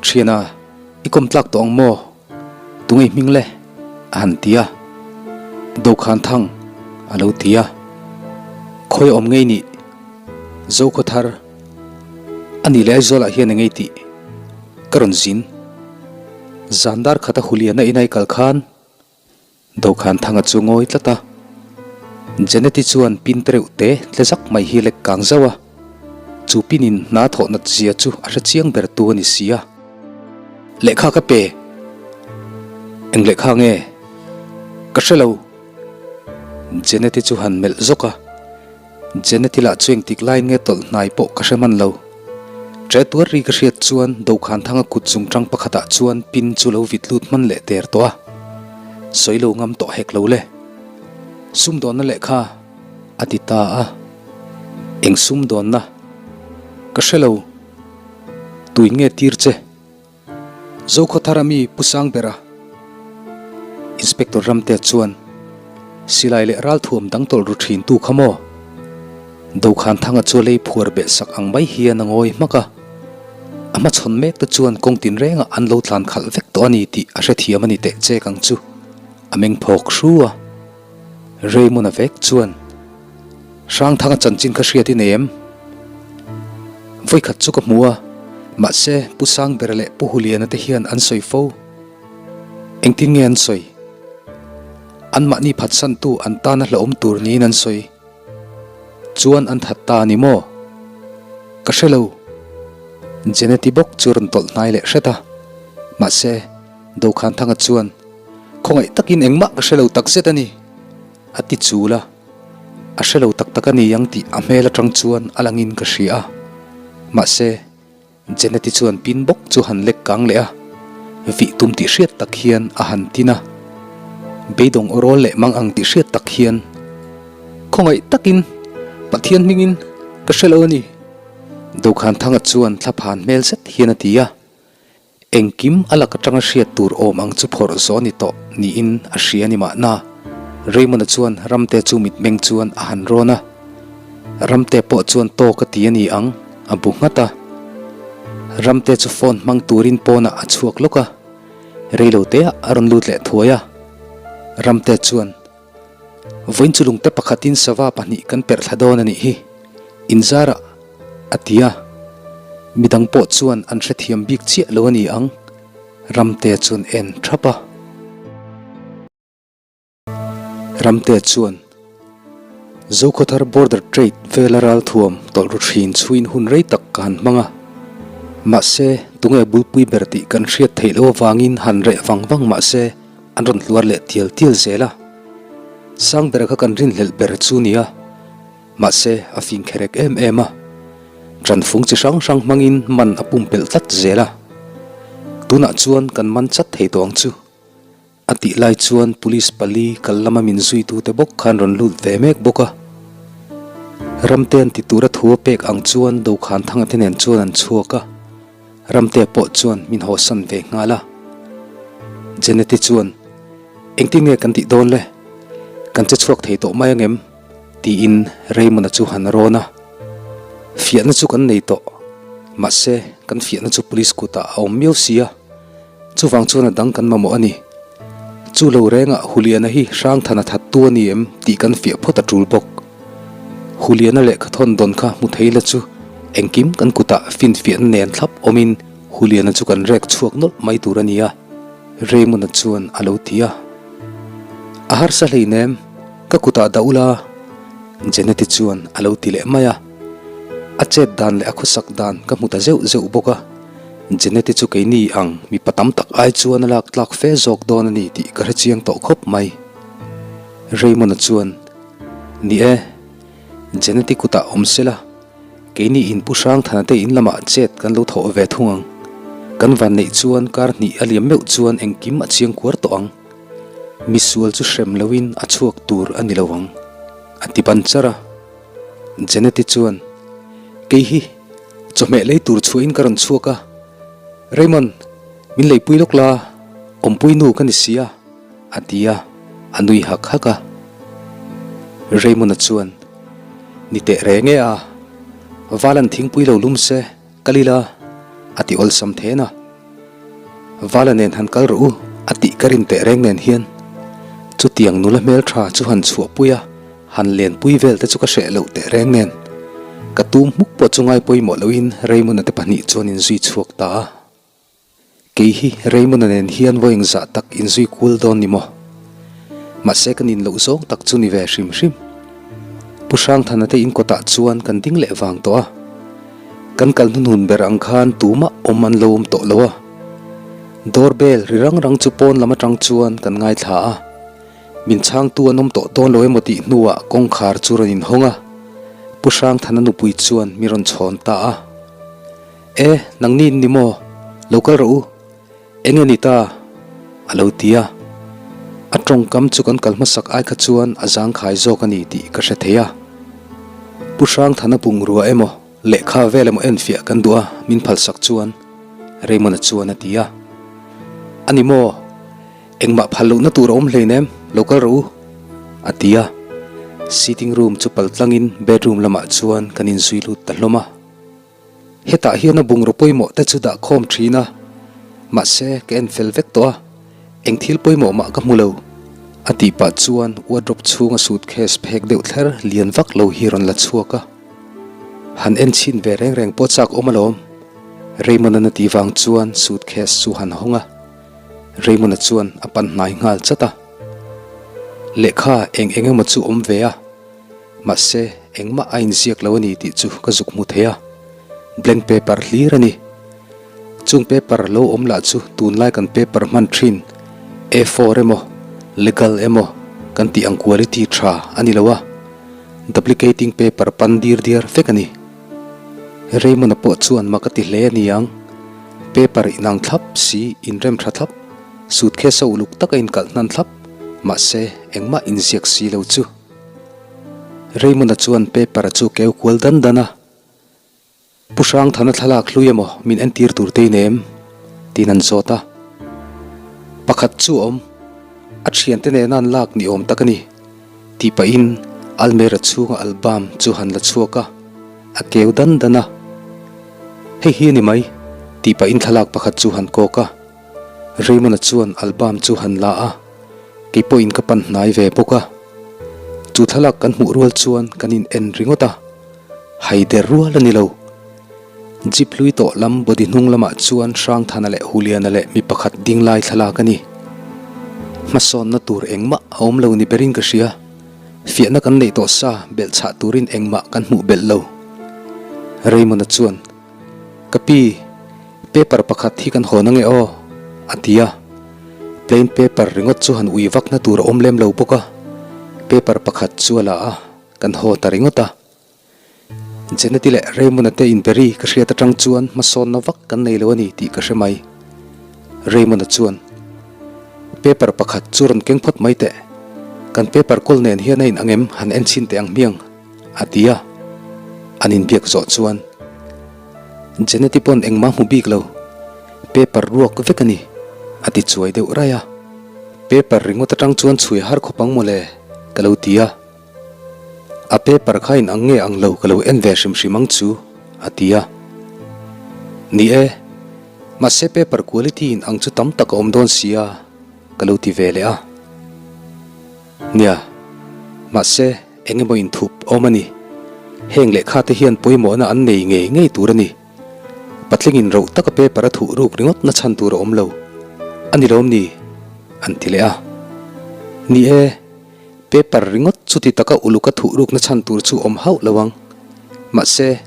Thiana, i kawm tlak tawh ang maw? Tunge hming le? a han ti a. Dokhan Thang a lo ti a. Khawi awm ngei nih? Zokhawthar a nih leh Aizawlah hian eng ei tih ka rawn zin. Zan dar khata Huliana ina i kal khan Dokhan Thanga chu ngawi tlat a. Janeti chuan pin tereuh te tle zak mai hi lek kang zauh a. Chu pinin hna thawh nat zia chu a hre chiang ber tu a ni si a. Lehkha ka pe. Eng lehkha nge? Ka hre lo. Janeti chu han melh zawk a. Jeneti lah chu engtik laiin nge tawlh hnai pawh ka hre hman lo. Ṭe tuar ri ka hriat chuan Dokhanthanga kut zungṭang pakhatah chuan pin chu lo vit lut hman leh der tawh a. Sawi lo ngam tawh hek lo le. Sumdawnna lehkha a ti ta a. Eng sumdawnna? Ka hre lo. Tuin nge tir che? Zokhawthara mi Pu Sangbera, Inspector Ramte chuan silai leh ralthuam dang tawlh ru thin tu kha maw? Dokhanthanga chu lei phuar beh sak ang mai hian a ngawi hmak a, a hmachhawn mek te chuan kawng tinrengah an lo tlan khalh vek tawh a ni tih a hrethiam a ni teh chek ang chu a meng phawk hru a. Raymond-a vek chuan, Hrangthanga chanchin kha hriat i nei em? Vawikhat chu ka hmu a, mahse Pu Sangbera leh Pu Huliana te hian an sawi fo. Engtin nge an sawi? Anmahni phatsantu an tana hlauhawm tur niin an sawi. Chuan an that ta a ni maw? Ka hre lo. Jeneti bawk chu rawn tawlh hnai leh hret a, mahse Dokhanthanga chuan, Khawngaih takin engmah ka hre lo tak zet a ni, a ti chul a. A hre lo tak tak a ni ang tih a hmel atang chuan a langin ka hria a. Mahse, Jeneti chuan pin bawk chu han lek kang leh a, vih tum tih hriat tak hian a han tin a. Beidawng aw rawl leh mang ang tih hriat tak hian, Khawngaih takin Pathian hmingin ka hre lo a ni, Dokhanthanga chuan thlaphan hmel zet hian a ti a. Engkim a lak atanga hriat tur awm ang chu phawrh zawh a ni tawh niin a hria a ni mahna. Raymond-a chuan Ramte chu mitmeng chuan a han rawn a. Ramte pawh chuan tawk a ti a ni ang, a bu nghat a. Ramte chu phone hmang turin pawnah a chhuak lawk a, reiloteah a rawn lut leh thuai a. Ramte chuan. Vawiin chu lungte pakhatin sava pahnih kan perh thla dawn a nih hi, inzarah a ti a. Midang pawh chuan an hrethiam bik chiah lo a ni ang, Ramte chuan en thap a. Ramte chuan Zokhawthar Border Trade vela ralthuam tawlh ru thin chhuin hun rei tak ka han hmang a. Mahse, tunge bulpui ber tih kan hriat theih loh avangin han reh vang vang mahse, An rawn hluar leh tial tial zel a, Sangbera kha kan rinhlelh ber chu nia, mahse a fing kherek em em a, ṭanfung chi hrang hrang hmangin man a pumpelh tlat zel a, tunah chuan kan man chat thei tawh ang chu. A tih lai chuan police pali kal lama min zuitute bawk khan rawn lut ve mek bawk a, Ramte an ti tura thu a pek ang chuan Dokhanthanga te nen chuan an chhuak a. Ramte pawh chuan min hawsan ve nghal a. Jeneti chuan, Engtin nge kan tih dawn le? Kan che chhuak thei tawh mai angem? tiin Raymond-a chu han rawn a. Fiahna chu kan nei tawh. Mahse, kan fiahna chu police kutah a awm miau si a. Chuvang chuan a dang kan mamawh a ni. Chu lo rengah Huliana hi Hrangthana thattu a ni em tih kan fiah phawt a tul bawk. Huliana lehkha thawn dawn kha hmu thei la chu engkim kan kutah finfiahna nen thlap awmin Huliana chu kan rek chhuak nawlh mai tur a ni a, Raymond-a chuan a lo ti a. A harsa hleinem, ka kutah dah ula, Jeneti chuan a lo ti leh mai a. A chet dan leh a khawsak dan ka hmu ta zeuh zeuh bawk a. Jeneti chu keini ang mipa tam tak ai chuan a lak tlak fe zawk dawn a ni tih ka hre chiang tawh khawp mai. Raymond-a chuan, Ni e, Jeneti kutah awm se la, keini in Pu Hrangthana te in lamah chet kan lo thawh ve thung ang. Kan van neih chuan kar hnih a liam meuh chuan engkim a chiang kuar tawh ang. Misual chu hrem loin a chhuak tur a ni lo ang, a ti ban char a. Jeneti chuan, Kei hi chawhmeh lei tur chhuahin ka rawn chhuak a, Raymond, min leipui lawk la, awmpui nu ka ni si a, a ti a, a nui hak hak a. Raymond-a chuan, Ni teh reng e a, Valan thingpui lo lum se, Kal ila, a ti awlsam then a. Vala nen han kal rawh u, a tih ka rin teh reng nen hian chutiang nula hmeltha chu han chhuahpui a, han lenpui vel te chu ka hreh loh teh reng nen. Ka tum hmuk pawh chu ngai pawimawh loin Raymond-a te pahnih chuan inzui chhuak ta a. Kei hi Raymond-a nen hian vawi engzah tak inzui kual dawn ni maw? Mahse ka nin loh zawng tak chu ni ve hrim hrim. Pu Hrangthana te in kawtah chuan kan ding leh vang tawh a. Kan kal hnunhun ber ang khan tumah awm an lo awm tawh lo a. Door bell ri rang rang chu pawn lam atang chuan kan ngaithla a. Min chhangtu an awm tawh dawn lo emaw tih hnuah kawngkhar chu rawn inhawng a. Pu Hrangthana nupui chuan mi rawn chhawn ta a. E, nangni in ni maw? Lo kal rawh u. Eng nge ni ta? A lo ti a. A tawngkam chu kan kal hmasak ai kha chuan a zangkhai zawk a ni tih ka hre thei a. Pu Hrangthana bungrua emaw, lehkha vel emaw enfiah kan duh a, min phalsak chuan Raymond-a chuan a ti a. A ni maw? Engmah phal lohna tur a awm hleinem, lo kal rawh u, a ti a. Sitting room chu pal tlangin bedroom lamah chuan kan inzui lut ta hlawm a. Hetah hian a bungraw pawimawh te chu dah khawm thin a, mahse ka en fel vek tawh a, eng thil pawimawh mah ka hmu lo. A tih pah chuan wardrobe chhunga suitcase phek deuh thler lian vak lo hi rawn la chhuak a. Han en chhin ve reng reng pawh chak awm alawm. Raymond-an a tih vang chuan suitcase chu han hawng a, Raymond-a chuan a pan hnai nghal chat a. Lehkha eng eng emaw chu awm ve a. Mahse, engmah a inziak lo a ni tih chu ka zuk hmu thei a, blank paper hlir a ni. Chung paper lo awm lah chu tunlai kan paper hman thin A four emaw, legal emaw kan tih ang quality tha a ni lo a, duplicating paper pan dir diar vek a ni. Raymond-a pawh chuan mak a ti hle a ni ang, paper inang thlap si inrem tha thlap, suitcase a uluk taka inkalh hnan thlap, mahse engmah inziak si lo chu. Raymond-a chuan paper chu keu kual dan dan a, Pu Hrangthana thlalak hlui emaw min entir tur te inem? tiin an zawt a. Pakhat chu a awm, a thiante nena an lak ni awm tak a ni, tih pahin almera chhunga album chu han la chhuak a, a keu dan dan a. Hei hi a ni mai, tih pahin thlalak pakhat chu han kawk a. Raymond-a chuan album chu han la a, kei pawhin ka pan hnai ve bawk a. Chu thlalak kan hmuh rual chuan kan in en ringawt a, haider rual a ni lo. Jeep hlui tawh lam body hnung lamah chuan Hrangthana leh Huliana leh mi pakhat ding lai thlalak a ni. Hmasawnna tur engmah a awm lo ni berin ka hria. Fiahna kan neih tawh sa belhchhah turin engmah kan hmuh belh lo. Raymond-a chuan. Ka pi, paper pakhat hi kan hawn ange aw, a ti a. Plain paper ringawt chu han ui vakna tur a awm lem lo bawk a, paper pakhat chu a la a, kan haw ta ringawt a. Jeneti leh Raymond-a te inberi ka hriat atang chuan hmasawnna vak kan nei lo a ni tih ka hre mai. Raymond-a chuan, Paper pakhat chu rawn keng phawt mai teh. Kan paper kawl nen hian a in ang em han en chhin teh ang hmiang. A ti a, an inbiak zawh chuan Jeneti pawn engmah hmu bik lo, paper ruak vek a ni, a ti chuai deuh raih a. Paper ringawt atang chuan chhui har khawp ang mawle, ka lo ti a. A paper kha in ang nge ang lo ka lo en ve hrim hrim ang chu, a ti a. Ni e, mahse paper quality in ang chu tam tak a awm dawn sia, ka lo ti ve leh a. Nia, mahse. Eng emaw inthup awm a ni. Heng lehkha te hian pawimawhna an nei ngei ngei tur a ni. Patlingin roh taka paper a thuh ruk ringawt na chhan tur a awm lo. A ni lawm ni? An ti leh a. Ni e, paper ringawt chuti taka uluk a thuh ruk na chhan tur chu awm hauh lo ang. Mahse.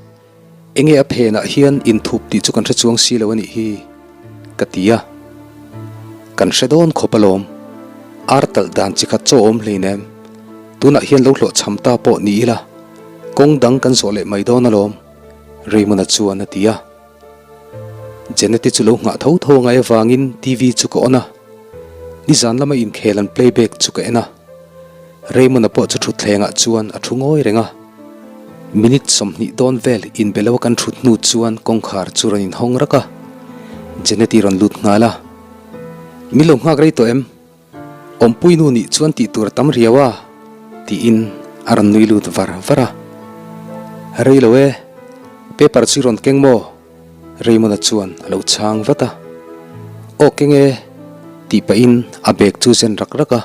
Enge a phenah hian inthup tih chu kan hre chuang si lo a nih hi, ka ti a. Kan hre dawn khawp alawm. Ar talh dan chi khat chaw awm hleinem. Tunah hian lo hlawhchham ta pawh ni ila, kawng dang kan zawh leh mai dawn alawm, Raymond-a chuan a ti a. Jeneti chu lo nghah tho tho a ngai avangin TV chu ka on a. Nizan lama inkhel an playback chu ka en a, Raymond-a pawh chu thutthlengah chuan a thu ngawi reng a. Minute 20 dawn vel inbe lo a kan thut hnu chuan kawngkhar chu rawn inhawng rak a, Janet-i rawn lut nghal a. Min lo nghak rei tawh em? Awmpui nu nih chuan tih tur a tam riau a, tiin a rawn nui lut var var a. Rei lo e, paper chu i rawn keng maw? Raymond-a chuan a lo chhang vat a. Aw keng e, tih pahin a bag chu zen rak rak a,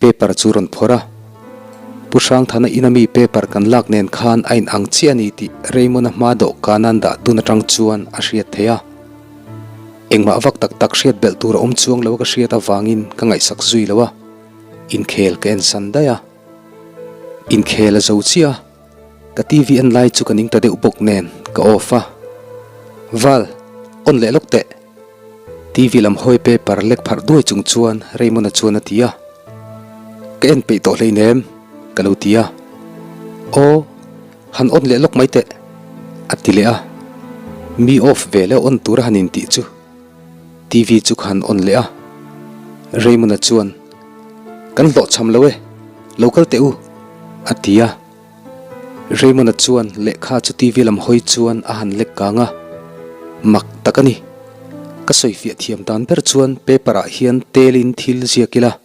paper chu rawn phawrh a. Pu Hrangthana ina mi paper kan lak nen khan a inang chiah a ni tih Raymond-a hma dawhkan an dah dun atang chuan a hriat theih a. Engmah vak tak tak hriat belh tur a awm chuang lo a ka hriat avangin ka ngaihsak zui lo a, inkhel ka en san daih a. Inkhel a zo chiah a, ka TV en lai chu ka ning ta deuh bawk nen ka off a. Val, on leh lawk teh. TV lam hawi paper lek pharh duai chung chuan Raymond-a chuan a ti a. Ka en peih tawh hleinem, ka lo ti a. Aw. Han on leh lawk mai teh, a ti leh a. Mi off ve leh on tur a han intih chu TV chu ka han on leh a. Raymond-a chuan, Kan hlawhchham lo e, lo kal teh u, a ti a. Raymond-a chuan lehkha chu TV lam hawi chuan a han lek kang a. Mak tak a ni. Ka sawifiah thiam dan ber chuan paper-ah hian telin thil ziak ila.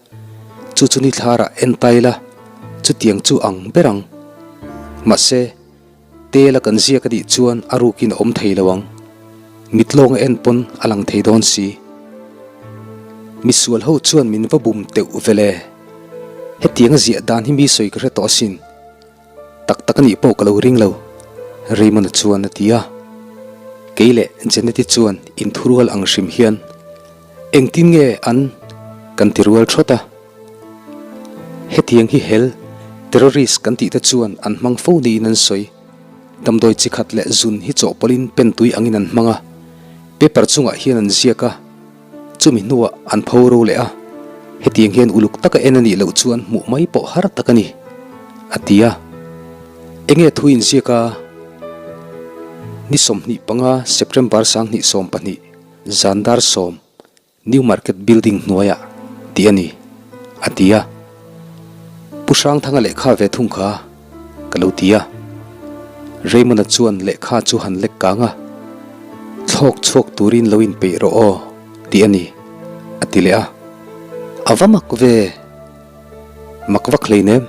Chu chu ni thlarah en ta ila, chutiang chu ang ber ang. Mahse, tel a kan ziak a nih chuan a rukin a awm thei lo ang. Mitlawnga en pawn a lang thei dawn si. Misual ho chuan min va bum teuh vele. Hetiang a ziah dan hi mi sawi ka hre tawh asin. Tak tak a nih pawh ka lo ring lo, Raymond-a chuan a ti a. Kei leh Janet-i chuan inthurual ang hrim hian, Engtin nge an kan ti rual thawt a? Hetiang hi hel, terrorist kan tih te chuan an hmang fo niin an sawi. Damdawi chi khat leh zun hi chawhpawlhin pentui angin an hmang a, paper chungah hian an ziak a. Chumi hnuah an pho ro leh a, hetiang hian uluk taka en a nih loh chuan hmuh mai pawh har tak a ni, a ti a. Enge thu inziak a? Ni 25 September 2020, zan dar sawm, New Market Building hnuaiah tih a ni, a ti a. Pu Hrangthanga lehkha ve thung kha. Ka lo ti a. Raymond-a chuan lehkha chu han lek kang a, Thlawk chhuak turin lo inpeih rawh aw, tih a ni, a ti leh a. A va mak ve! Mak vak hleinem,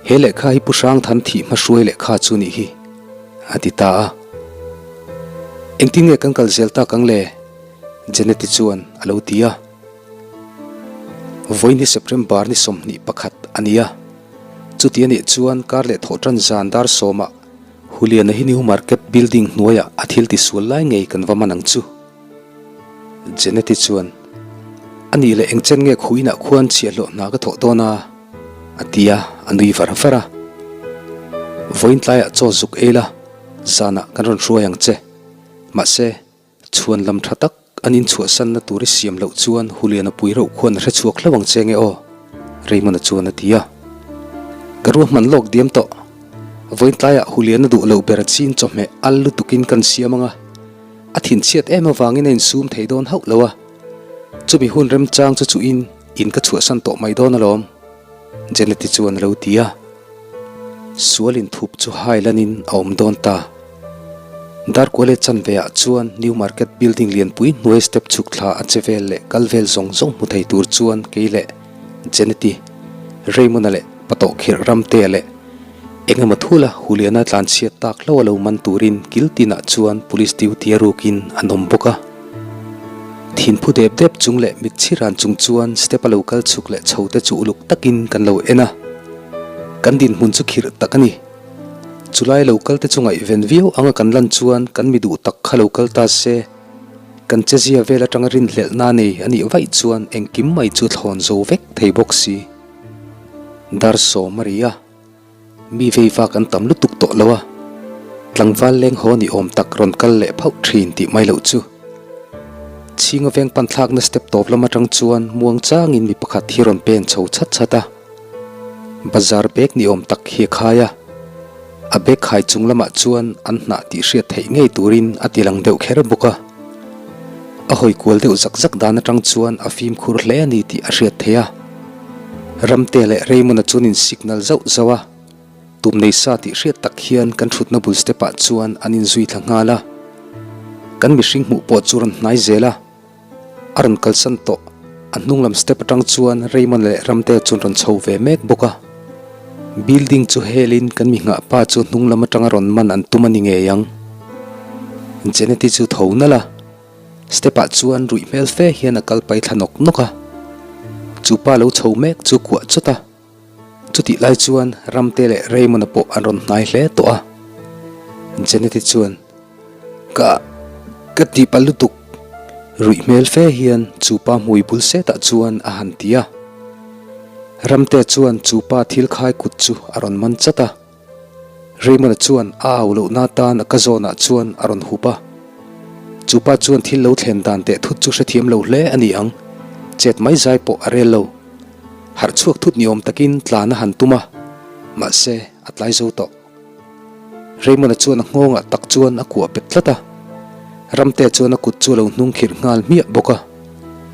he lehkha hi Pu Hrangthan thih hmahruai lehkha chu nih hi, a ti ta a. Engtin nge kan kal zel tak ang le? Janet-i chuan a lo ti a. Vawiin hi September ni 21 a ni a. Chuti a nih chuan kar leh thawh tan zan dar sawmah Huliana hi New Market building hnuaiah a thil tisual lai ngei kan va man ang chu. Janet-i chuan, A nih leh engchen nge khu inah khuan chhiahhlawh hna ka thawh dawn a? a ti a, a nui var var a. Vawiin tlaiah chaw zuk ei la, zanah kan rawn hruai ang che. Mahse, Chhuan lam tha tak an inchhuahsanna tur i siam loh chuan Huliana pui reuh khuan a hre chhuak hlauh ang che nge aw? Raymond-a chuan a ti a. Ka ruahman lawk diam tawh. Vawiin tlaiah Huliana duh loh ber chin chawhmeh al lutukin kan siam ang a. A thinchhiat em avangin a insum thei dawn hauh lo a. Chumi hun remchang chu chuhin in ka chhuahsan tawh mai dawn alawm. Janet-i chuan a lo ti a. Sual inthup chu hai lanin a awm dawn ta. Darkuale chanveah chuan New Market building lianpui hnuai step chhuk thla a che vel leh kal vel zawng zawng hmu thei tur chuan kei leh Janet-i, Raymond-a leh Patawhkhirh Ramtea leh eng emaw thula Huliana tlanchhiat tak hlauh a lo man turin kil tinah chuan police duty a rukin an awm bawk a. Thinphu dep dep chung leh mitchhiran chung chuan step a lo kal chhuk leh chho te chu uluk takin kan lo en a. Kan dinhmun chu khirh tak a ni. Chulai lo kal te chu ngaihven viau anga kan lan chuan kan mi duh tak kha lo kal ta se, kan chezia vel atanga rinhlelhna nei a nih vaih chuan engkim mai chu thlawn zo vek thei bawk si. Dar sawm a ri a. Mi vei vak an tam lutuk tawh lo a, tlangval leng haw ni awm tak rawn kal leh phauh thin tih mai loh chu. Chhinga veng pan thlakna step tawp lam atang chuan muang changin mi pakhat hi rawn pen chho chhat chhat a, bazar bag ni awm tak hi a khai a, a bag khai chung lamah chuan an hnah tih hriat theih ngei turin a ti lang deuh kher bawk a. A hawi kual deuh zak zak dan atang chuan a fimkhur hle a ni tih a hriat theih a. Ramte leh Raymond-a chuan in signal zauh zauh a, tum nei sa tih hriat tak hian kan thutna bul step ah chuan an inzui thla nghal a. Kan mihring hmuh pawh chu rawn hnai zel a. A rawn kalsan tawh. A hnung lam step atang chuan Raymond leh Ramte chuan rawn chho ve mek bawk a. Building chu helin kan mi nghah pa chu hnung lam atanga rawn man an tum a ni ngei ang. Jeneti chu tho nalh a, step ah chuan ruih hmel fe hian a kal pai thla nawk nawk a. Chu pa lo chho mek chu kuah chawt a. Chutih lai chuan Ramte leh Raymond-a pawh an rawn hnai hle tawh a. Jeneti chuan, Ka, ka ti palh lutuk. Ruih hmel fe hian chu pa hmui bul setah chuan a han ti a. Ramte chuan chu pa thil khai kut chu a rawn man chat a. Raymond-a chuan a au lohna atan a ka zawnah chuan a rawn hup a. Chu pa chuan thil lo thlen dan teh thut chu hrethiam lo hle a ni ang, chet mai zai pawh a rel lo. Harh chhuak thut ni awm takin tlan a han tum a, mahse a tlai zo tawh. Raymond-a chuan a nghawngah tak chuan a kuah bet tlat a, Ramtea chuan a kut chu a lo hnung khirh nghal hmiah bawk a,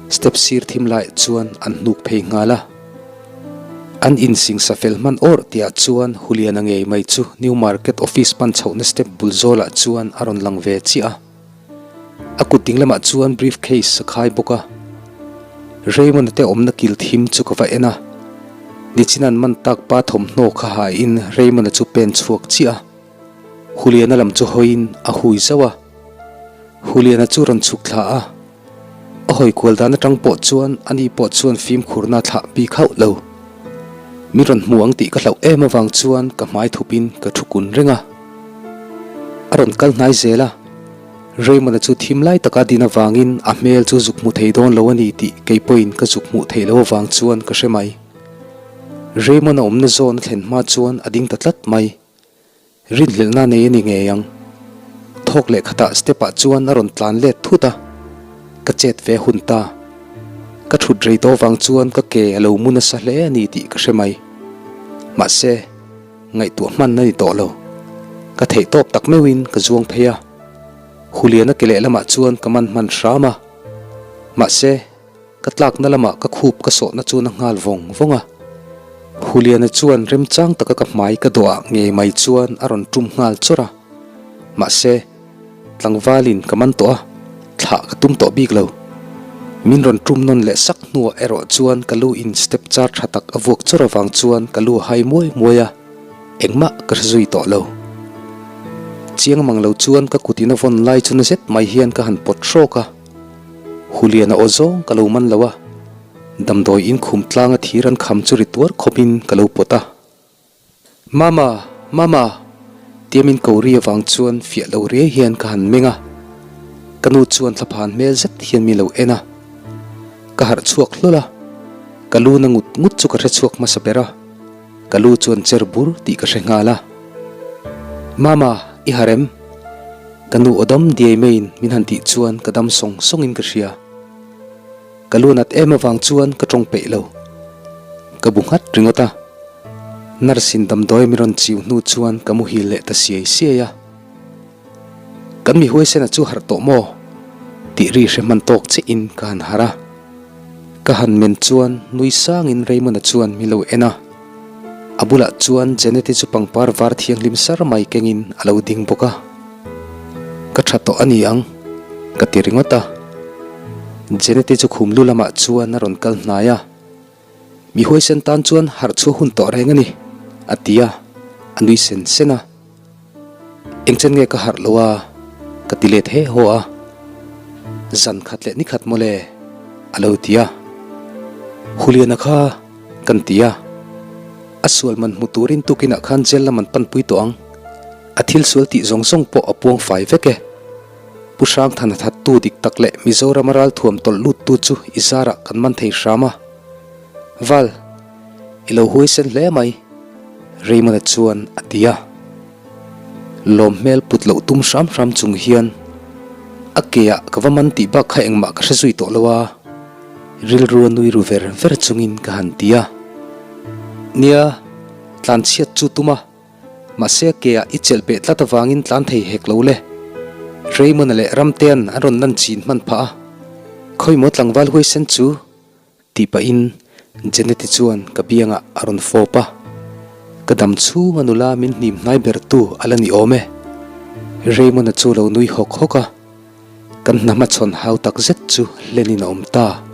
step sir thim laiah chuan an hnuk phei nghal a. An insingsa fel hman awrh tihah chuan Huliana ngei mai chu New Market office pan chhohna step bul zawlah chuan a rawn lang ve chiah a. A kut ding lamah chuan brief case a khai bawk a. Raymond-a te awmna kil thim chu ka va en a. Nichinan man tak pa thawmhnaw kha hain Raymond-a chu pen chhuak chiah a. Huliana lam chu hawiin a hui zauh a. Huliana chu rawn chhuk thla a. A hawi kual dan atang pawh chuan ani pawh chuan fimkhurna thlah bik hauh lo. Mi rawn hmu ang tih ka hlauh em avang chuan ka hmai thupin ka thu kun reng a. A rawn kal hnai zel a, Raymond-a chu thim lai taka din avangin a hmel chu zuk hmu thei dawn lo a ni tih kei pawhin ka zuk hmuh theih loh avang chuan ka hre mai. Raymond-a awmna zawn a thlen hma chuan a ding ta tlat mai. Rinhlelhna nei a ni ngei ang. Thawk leh khatah step ah chuan a rawn tlan let thut a, ka chet ve hun ta. Ka thut rei tawh vang chuan ka ke a lo mu nasa hle a ni tih ka hre mai. Mahse, ngaihtuah hman a ni tawh lo. Ka theih tawp tak meuhin ka zuang phei a. Huliana ke lehlamah chuan ka man hman hram a. Mahse. Ka tlakna lamah ka khup ka sawhna chuan a nghal vawng vawng a. Huliana chuan remchang taka ka hmai ka dawhah ngei mai chuan a rawn tum nghal chawrh a. Mahse, tlangvalin ka man tawh a, thlah ka tum tawh bik lo. Min rawn tum nawn leh sak hnuah erawh chuan ka lu in step char tha tak a vuak chawrh avang chuan ka lu a hai muai muai a, engmah ka hre zui tawh lo. Chiang mang lo chuan ka kut in a vawn lai chu na zet mai hian ka han pawt hrawk a. Huliana aw zawng ka lo man lo a, damdawi in khum tlanga thir an kham chu ri tuar khawpin ka lo pawt a. Mama! Mama! Tia min ko ri avang chuan fiah lo riai hian ka han meng a, ka nu chuan thlaphan hmel zet hian mi lo en a. Ka harh chhuak hlawl a, ka lu na ngut ngut chu ka hre chhuak hmasa ber a, ka lu chuan cher bur tih ka hre nghal a. Mama! I harh em? Ka nu aw dam diai maiin min han tih chuan ka dam sawng sawngin ka hria. Ka lu nat em avang chuan ka tawng peih lo. Ka bu nghat ringawt a. Nurse in damdawi min rawn chiu hnu chuan ka muhil leh ta siai siai a. Kan mi huaisena chu harh tawh maw? tih ri hre hman tawk chiah in ka han harh a. Ka han men chuan nui sangin Raymond-a chuan min lo en a. A bulah chuan Janet-i chu pangpar var thianghlim sar mai kengin a lo ding bawk a. Ka tha tawh a ni ang, ka ti ringawt a. Janet-i chu khum lu lamah chuan a rawn kal hnai a. Mi huaisen tan chuan harh chhuah hun tawh reng a ni, a ti a, a nui sen sen a. Engchen nge ka harh lo a? Ka ti let he haw a. Zan khat leh ni khat mawle, a lo ti a. Huliana kha kan ti a. A sual man hmu turin tukinah khan jail lam an panpui tawh ang. A thil sual tih zawng zawng pawh a puang fai vek e. Pu Hrangthana thattu dik tak leh Mizorama ralthuam tawlh luttu chu i zarah kan man thei hram a. Val. I lo huaisen hle mai, Raymond-a chuan a ti a. Lawm hmel put loh tum hram hram chung hian a keah ka va man tih bak kha engmah ka hre zui tawh lo a, rilru a nui ru ver ver chungin ka han ti a. Nia, tlanchhiat chu tum a. Mahse a keah i chelh peh tlat avangin tlan thei hek lo le. Raymond-a leh Ramtea'n an rawn lan chin hman phah a. Khawimaw tlangval huaisen chu? Tih pahin Jeneti chuan ka biangah a rawn fawp a, ka dam chhunga nula min hnim hnai bertu a la ni awm e. Raymond-a chu lo nui hawk hawk a, kan hna hmachhawn hau tak zet chu hlenin a awm ta.